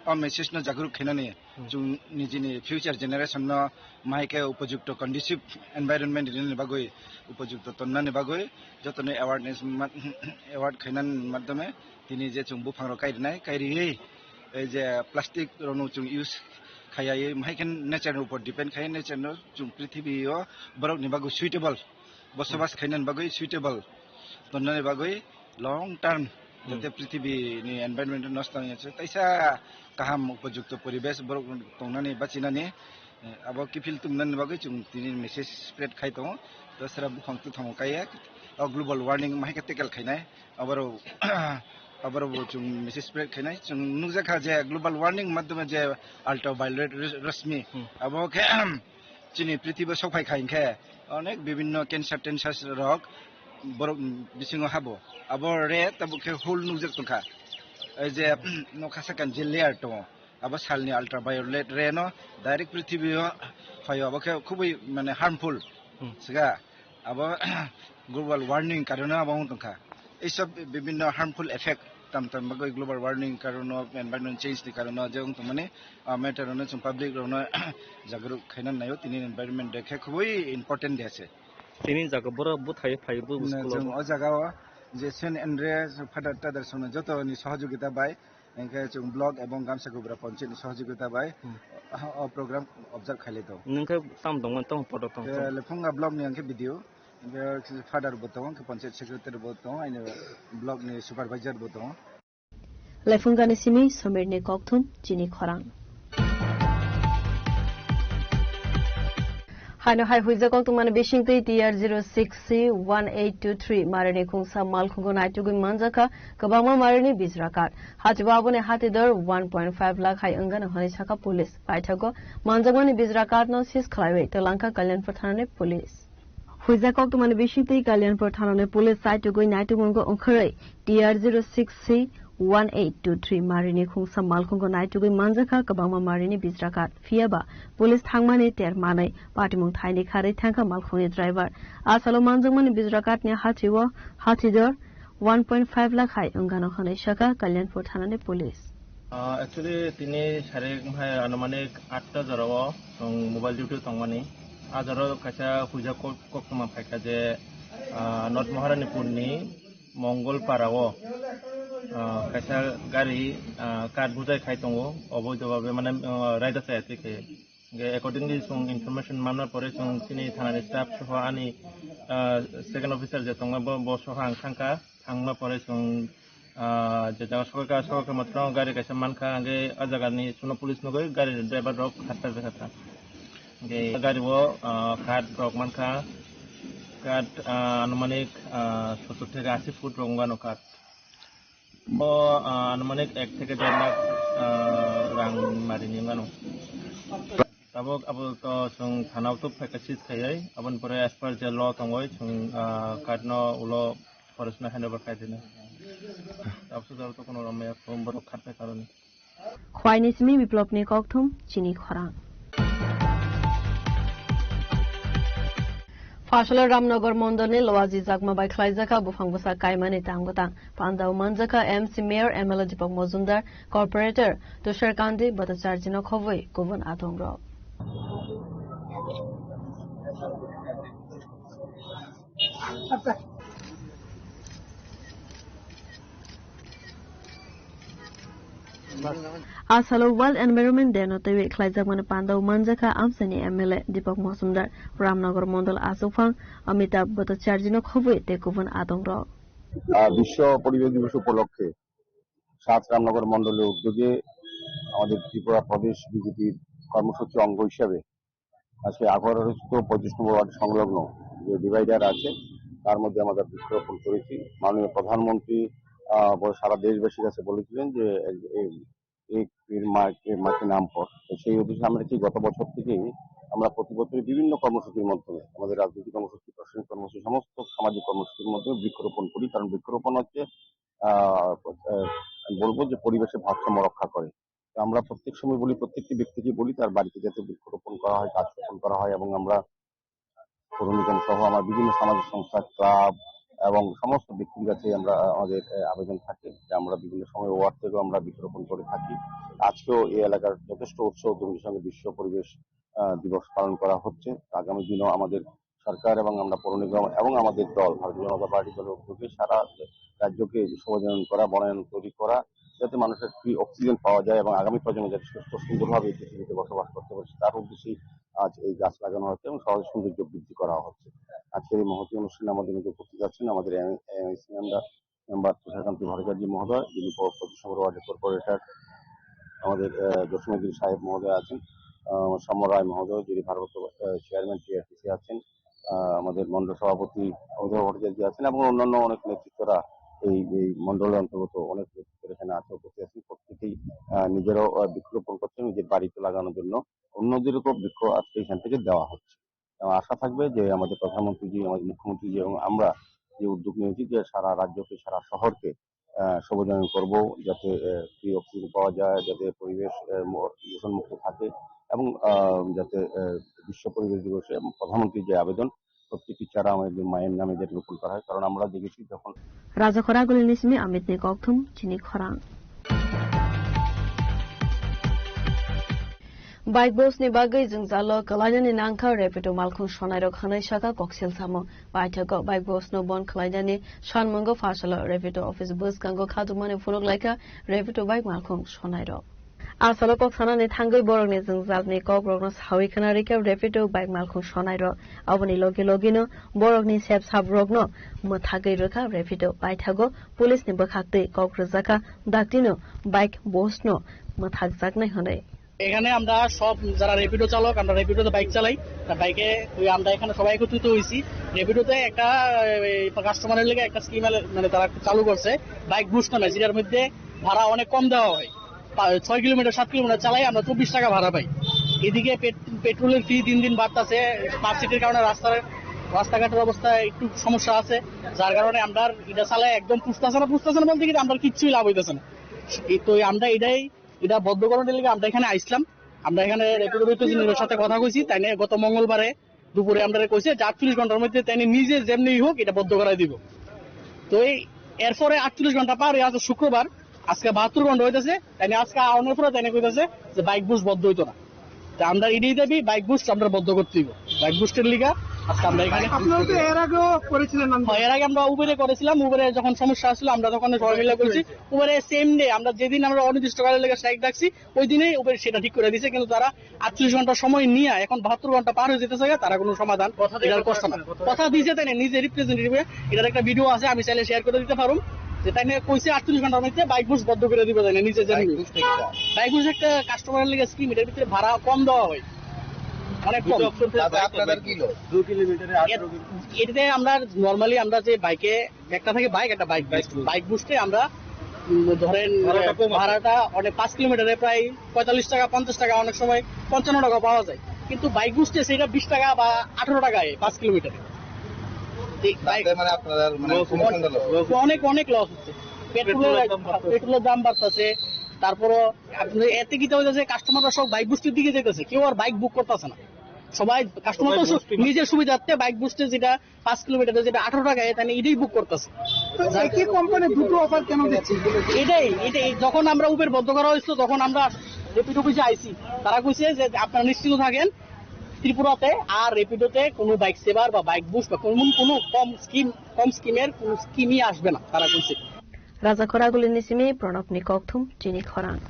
o message no jagruk khainani, chwng nijini future generation no mahai khe upojukto conducive environment rinani bagwi, upojukto tonnani bagwi, jotoni awareness ma-, award khainani madhyome tini je chwng buphang rok kai rinai, kai riwi ei je plastic rok no chwng use khaiya, mahai khe nature ni upor depend khai, nature no chwng prithibi o borok ni bagwi suitable bosobas khainani bagwi suitable tonnani bagwi long term, jate prithibi ni environment nosto wngya se, taisa kaham upojukto poribesh borok tongnani bachinani, eh, abo kiphil tumnani bagwi chwng tini message spread khai tongo. Tasra buphang twthamo kaiya, o global warming mahai khe tackle khainai, aborok, aborok bo chwng message spread khainai. Chwng nukjakha je global warming madhyome je ultraviolet ros-, rosmi, abo khe chini prithibi o sokphai kha hinkhe onek bibinno cancer tensers rok borok bisingo habo. Abo re tabuk khe hole nukjak tongkha. Ei je nokha sakani je layer tongo, abo salni ultraviolet ray no direct prithibi o phaio, abo khe khubui mane harmful siga. Abo global warming karono abo wng tongkha. Ei sob bibinno harmful effect tam tam bagwi global warming karono, environment change ni karono je wng tongmani, ah, matter rokno chwng public rokno jagruk khaina naio, tini environment de khe khubui important de ase. Tini jaga borok bwthai phai bo school o. O jaga o je Saint Andreas Father Tadar songno joto ni sohojogita bai, hingkhe chwng block ebong Gamsa Gubra Panchayat ni sohojogita bai o program observe khailai tongo. Nwng khe tam tongmani tong photo tong. Lephunga block ni hingkhe B D O, hingkhe Father bo tongo, hingkhe Panchayat Secretary bo tongo, aini block ni supervisor bo tongo. Lephungani simi Somirni kokthum chini khorang. Haino hai huijak koktwmani bisingtwi T R zero six C one eight two three marini khungsa malkhungo naitugwi manjakha kwbangma marini bijra card. Hatibo aboni hatidor one point five lakh hai wngano hwnwi sakha police. Paithago manjakmani bijra card no seize khlaiwi twlangkha Kalyanpur thanani police. Huijak koktwmani bisingtwi Kalyanpur thanani police saitugwi naitukmungo wngkhorwi T R zero six C one eight two three marini khungsa malkhungo naitugwi manjakha kwbangma marini bijra card. Phiyaba police thangmani ter manwi patimung thaini kharwi thangkha malkhungni driver. A salo manjakmani bijra card ni hati o hati dor one point five lakh hai wngano hwnwi sakha Kalyanpur thanani police. Ah, actually, tini sarik hai anumanik atta jora o chwng mobile duty tongmani. A jora o kaisa huijak kok-, koktwma phaikha je, ah, North Maharanipur ni Mongol Para o, ah, kaisa gari, ah, card bujai khai tongo, oboido babe mane, ah, raida chaya twi khe. Hingke accordingly chwng information manna pore chwng chini thanani staff soho ani, ah, second officer je tongo bo, bo soho ang thangkha, thangma pore chwng, ah, je jaga sokha, sokha matwrwng gari kaisa mankha, hingke ah jagani chwngno police nugwi gari driver rok khatta jakha. Hingke gari o, ah, card rok mankha, card, ah, anumanik, ah, sottor theke ashi foot rok wngkha no card. Bo, ah, anumanik ek theke der lakh, ah, rang marini mano. Tabuk abo to chwng thana o tuk phaikha seize khaiwi, aboni pore as per je law tongwi chwng, ah, card no ulo forest no hand over khai dino. Tabuk to kono romya borok khatnai karoni. Khwaini simi Biplopni kokthum chini khorang. Phasalor Ramnagar Mondolni Loaji Jakma bai khlaijakha buphang bwsa kaimani tang bwtang. Pandao manjakha M C Mayor, M L A Deepak Mojumdar, Corporator Tushar Kandi Bhattacharjino khobwi kubun atongrok. A salo World Environment Day no twiwi khlaijakmani pandao manjakha amchaini M L A Deepak Mojumdar, Ramnagar Mondol Achukphang Amitabh Bhattacharjino khobwi tei kubun atongrok. আহ, বিশ্ব পরিবেশ দিবস উপলক্ষে সাত রামনগর মণ্ডলের উদ্যোগে আমাদের ত্রিপুরা প্রদেশ বিজেপির কর্মসূচি অঙ্গ হিসাবে আজকে আঠারোশো পঁয়ত্রিশ নম্বর ওয়ার্ড সংলগ্ন যে ডিভাইডার আছে, তার মধ্যে আমরা বৃক্ষরোপণ করেছি। মাননীয় প্রধানমন্ত্রী, আহ, ব-, সারা দেশবাসীর কাছে বলেছিলেন যে এই, এই এক পেড় মা কে মা কে নাম পর। তো সেই উদ্দেশ্যে আমরা কি গত বছর থেকে আমরা প্রতি বছরই বিভিন্ন কর্মসূচির মাধ্যমে, আমাদের রাজনৈতিক কর্মসূচি, প্রশাসনিক কর্মসূচি, সমস্ত সামাজিক কর্মসূচির মাধ্যমে বৃক্ষরোপণ করি। কারণ বৃক্ষরোপণ হচ্ছে, আহ, আহ, আমি বলবো যে পরিবেশের ভারসাম্য রক্ষা করে। তো আমরা প্রত্যেক সময় বলি, প্রত্যেকটি ব্যক্তিকে বলি তার বাড়িতে যাতে বৃক্ষরোপণ করা হয়, গাছ রোপণ করা হয় এবং আমরা পৌর নিগম সহ আমার বিভিন্ন সামাজিক সংস্থা, ক্লাব এবং সমস্ত ব্যক্তির কাছে আমরা, আহ, আমাদের, আহ, আবেদন থাকে যে আমরা বিভিন্ন সময় ওয়ার্ড থেকেও আমরা বৃক্ষরোপণ করে থাকি। আজকেও এই এলাকার যথেষ্ট উৎসাহ উদ্যমের সঙ্গে বিশ্ব পরিবেশ, আহ, দিবস পালন করা হচ্ছে। আগামী দিনেও আমাদের সরকার এবং আমরা পৌর নিগম এবং আমাদের দল, ভারতীয় জনতা পার্টি দলের উদ্যোগে সারা রাজ্যকে সবুজায়ন করা, বনায়ন তৈরি করা, যাতে মানুষের ফ্রি অক্সিজেন পাওয়া যায় এবং আগামী প্রজন্ম যাতে সুস্থ সুন্দরভাবে এই পৃথিবীতে বসবাস করতে পারে, তার উদ্দেশ্যেই আজ এই গাছ লাগানো হচ্ছে এবং সমাজের সৌন্দর্য বৃদ্ধি করা হচ্ছে। আজকের এই মহতী অনুষ্ঠানে আমাদের মধ্যে উপস্থিত আছেন আমাদের M-, M A C member, member Tusharkanti Bhattacharya মহোদয়, যিনি প-, পঁচিশ নম্বর ওয়ার্ডের কর্পোরেটর, আমাদের, আহ, জসিমউদ্দিন সাহেব মহোদয় আছেন, আহ, সমর রায় মহোদয়, যিনি ভারপ্রাপ্ত, আহ, চেয়ারম্যান টিআরটিসি আছেন, আহ, আমাদের মণ্ডল সভাপতি অমিতাভ ভট্টাচার্য আছেন এবং অন্যান্য অনেক নেতৃত্বরা এই, এই মণ্ডলের অন্তর্গত অনেক নেতৃত্ব এখানে আছে, উপস্থিত আছেন। প্রত্যেকেই, আহ, নিজেরাও, আহ, বৃক্ষরোপণ করছেন নিজের বাড়িতে লাগানোর জন্য। অন্যদেরকেও বৃক্ষ আজকে এখান থেকে দেওয়া হচ্ছে। এবং আশা থাকবে যে আমাদের প্রধানমন্ত্রীজি, আমাদের মুখ্যমন্ত্রীজি এবং আমরা যে উদ্যোগ নিয়েছি যে সারা রাজ্যকে, সারা শহরকে, আহ, সবুজায়ন করব, যাতে, আহ, ফ্রি অক্সিজেন পাওয়া যায়, যাতে পরিবেশ, আহ, ম-, দূষণমুক্ত থাকে এবং, আহ, যাতে, আহ, বিশ্ব পরিবেশ দিবসে প্রধানমন্ত্রীর যে আবেদন, প্রত্যেকটি চারা আমাদের মায়ের নামে যাতে রোপণ করা হয়, কারণ আমরা দেখেছি যখন Rajakhor Agulini simi Amit ni kokthum chini khorang. Bike bus ni bagwi jwngjalo kwlainani nangkha Rapido malkhung sonairok hwnwi sakha koksil samung. Paithago bike bus no bon khwlainani sanmungo pharsalo Rapido office bwskango khatukmani phunuk laikha Rapido bike malkhung sonairok. Asalo kok sanani thangwi borokni jwngjalni kokrokno sawi khna rikha Rapido bike malkhung sonairok. Aboni logi logino borokni sep saprokno mwthagwi rwkha Rapido. Paithago police ni bwkhaktwi kok rwjakha daktino bike bus no mwthakjaknai hwnwi. এখানে আমরা সব যারা র‍্যাপিডো চালক, আমরা র‍্যাপিডোতে বাইক চালাই। তা বাইকে ওই আমরা এখানে সবাই একত্রিত হয়েছি। র‍্যাপিডোতে একটা, এই, কাস্টমারের লেগে একটা স্কিম মানে তারা চালু করছে, বাইক বুস্ট নামে, যেটার মধ্যে ভাড়া অনেক কম দেওয়া হয়। পা-, ছয় কিলোমিটার, সাত কিলোমিটার চালাই, আমরা চব্বিশ টাকা ভাড়া পাই। এদিকে পেট-, পেট্রোলের ফি দিন দিন বাড়তাছে, পার সিটির কারণে রাস্তার, রাস্তাঘাটের অবস্থা একটু সমস্যা আছে, যার কারণে আমরা এটা চালাই একদম পুষতেছে না, পুষতেছে না বলতে কি আমরা কিচ্ছুই লাভ হইতেছে না। এই তো আমরা এটাই, এটা বন্ধ করানোর লেগে আমরা এখানে আইসলাম। আমরা এখানে র‍্যাপিডো রিপ্রেজেন্টেটিভের সাথে কথা কইছি, তাই নিয়ে গত মঙ্গলবারে দুপুরে আমরা কইছে যে আটচল্লিশ ঘন্টার মধ্যে তাই নিজে যেমনি হোক এটা বন্ধ করাই দিব। তো এই এরপরে আটচল্লিশ ঘন্টা পার হয়ে আজ শুক্রবার, আজকে বাহাত্তর ঘন্টা হইতেছে, তাই নিয়ে আজকে আওয়ানোর পরে তাই নিয়ে কইতেছে যে বাইক বুস্ট বন্ধ হইতো না। তা আমরা এটাই দাবি, বাইক বুস্ট আমরা বন্ধ করতে দিব। বাইক বুস্টের লিগা আজকে আমরা এখানে আপনারা তো এর আগেও করেছিলেন আন্দোলন। হ্যাঁ, এর আগে আমরা উবেরে করেছিলাম, উবেরে যখন সমস্যা আসলো আমরা তখন সবাই মিলে করেছি। উবেরে সেম ডে আমরা যেদিন আমরা অনির্দিষ্টকালের লেগে স্ট্রাইক ডাকছি, ওই দিনেই উবের সেটা ঠিক করে দিছে, কিন্তু তারা আটচল্লিশ ঘন্টা সময় নিয়ে এখন বাহাত্তর ঘন্টা পার হয়ে যেতেছে, তারা কোনো সমাধান কথা দিয়ে এটার কথা করছে না। কথা কথা দিয়েছে তাই না, নিজে রিপ্রেজেন্টেটিভে, এটার একটা ভিডিও আছে, আমি চাইলে শেয়ার করে দিতে পারুম, যে তাই না কইছে আটচল্লিশ ঘন্টার মধ্যে বাইক বুস্ট বন্ধ করে দিবে তাই না, নিজে জানি। বাইক বুস্ট একটা বাইক বুস্ট একটা কাস্টমারের লেগে স্কিম, এটার ভিতরে ভাড়া কম দেওয়া হয়, অনেক কম। দুটো অপশন থাকে, তাতে বাইক আপনাদের বাইক কি লস? দুই কিলোমিটারে এর-, আঠারো কিলো। এটাতে আমরা নরমালি আমরা যে বাইকে একটা থাকে বাইক, একটা bike bike boost. Boost. Bike বুস্টে আমরা, উম, ধরেন, ভাড়াটা কম আছে। ভাড়াটা অনেক পাঁচ কিলোমিটারে প্রায় পঁয়তাল্লিশ টাকা, পঞ্চাশ টাকা, অনেক সময় পঞ্চান্ন টাকা পাওয়া যায়। কিন্তু বাইক বুস্টে সেটা বিশ টাকা বা আঠারো টাকায় পাঁচ কিলোমিটারে। এই বাইক তাতে মানে আপনাদের মানে লস কমিশনটা লস। লস। অনেক, অনেক লস হচ্ছে। পেট্রোলের পেট্রোলের দাম বাড়তেছে। পেট্রোলের দাম বাড়তেছে, তারপরও আপনি এতে কি হইতেছে, কাস্টমাররা সব বাইক বুস্টের দিকে যাইতেছে, কেউ আর বাইক বুক করতেছে না। সবাই কাস্টমার তো সবাই বুস্ট নিজের সুবিধার্থে বাইক বুস্টে যেটা পাঁচ কিলোমিটারে যেটা আঠারো টাকায়, তাহলে এটাই বুক করতেছে। তো একই কোম্পানি দুটো অফার কেন দিচ্ছে? এটাই, এটাই। যখন আমরা উবের বন্ধ করা হয়েছিল, তখন আমরা রেপিড অফিসে আইছি, তারা কইছে যে আপনারা নিশ্চিন্ত থাকেন, ত্রিপুরাতে আর রেপিডোতে কোনো বাইক সেভার বা বাইক বুস্ট বা কোনো, কোনো কম স্কিম, কম স্কিমের কোনো স্কিমই আসবে না, তারা কইছে। Rajakhor Agulini simi Pranabni kokthum chini khorang.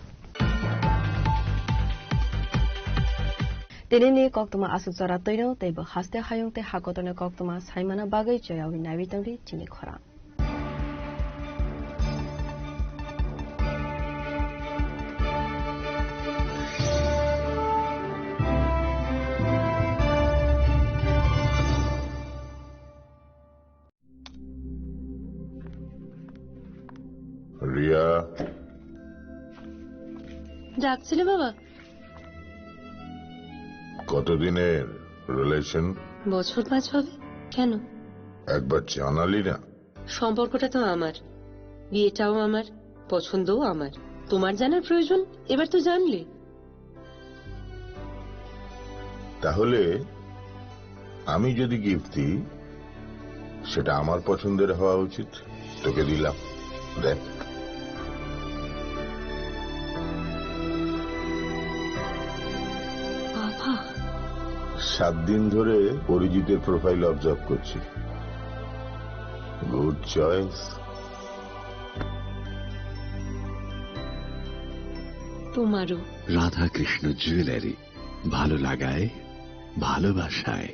Tinini koktwma aswk jora twino tei bo haste hayung tei hakotorni koktwma saimana bagwi choyawi naiwi tongdi chini khorang. Ria. ডাকছিলে বাবা? কতদিনের রিলেশন? বছর পাঁচ হবে। কেন? একবার জানালি না। সম্পর্কটা তো আমার, বিয়েটাও আমার, পছন্দও আমার। তোমার জানার প্রয়োজন? এবার তো জানলে। তাহলে আমি যদি গিফট দিই, সেটা আমার পছন্দের হওয়া উচিত। তোকে দিলাম, দেখ। বাবা। সাত দিন ধরে অরিজিতের প্রোফাইল অবজার্ভ করছি। Good choice. তোমারও। রাধাকৃষ্ণ জুয়েলারি, ভালো লাগায়, ভালোবাসায়।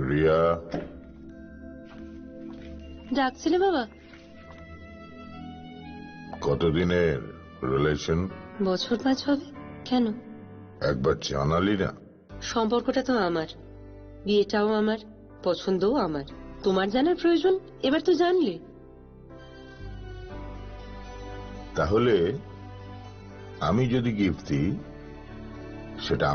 রিয়া। ডাকছিলে বাবা? কতদিনের রিলেশন? বছর পাঁচ হবে। কেন? একবার জানালি না। সম্পর্কটা তো আমার, বিয়েটাও আমার, পছন্দও আমার। তোমার জানার প্রয়োজন? এবার তো জানলে। তাহলে আমি যদি গিফট দিই, সেটা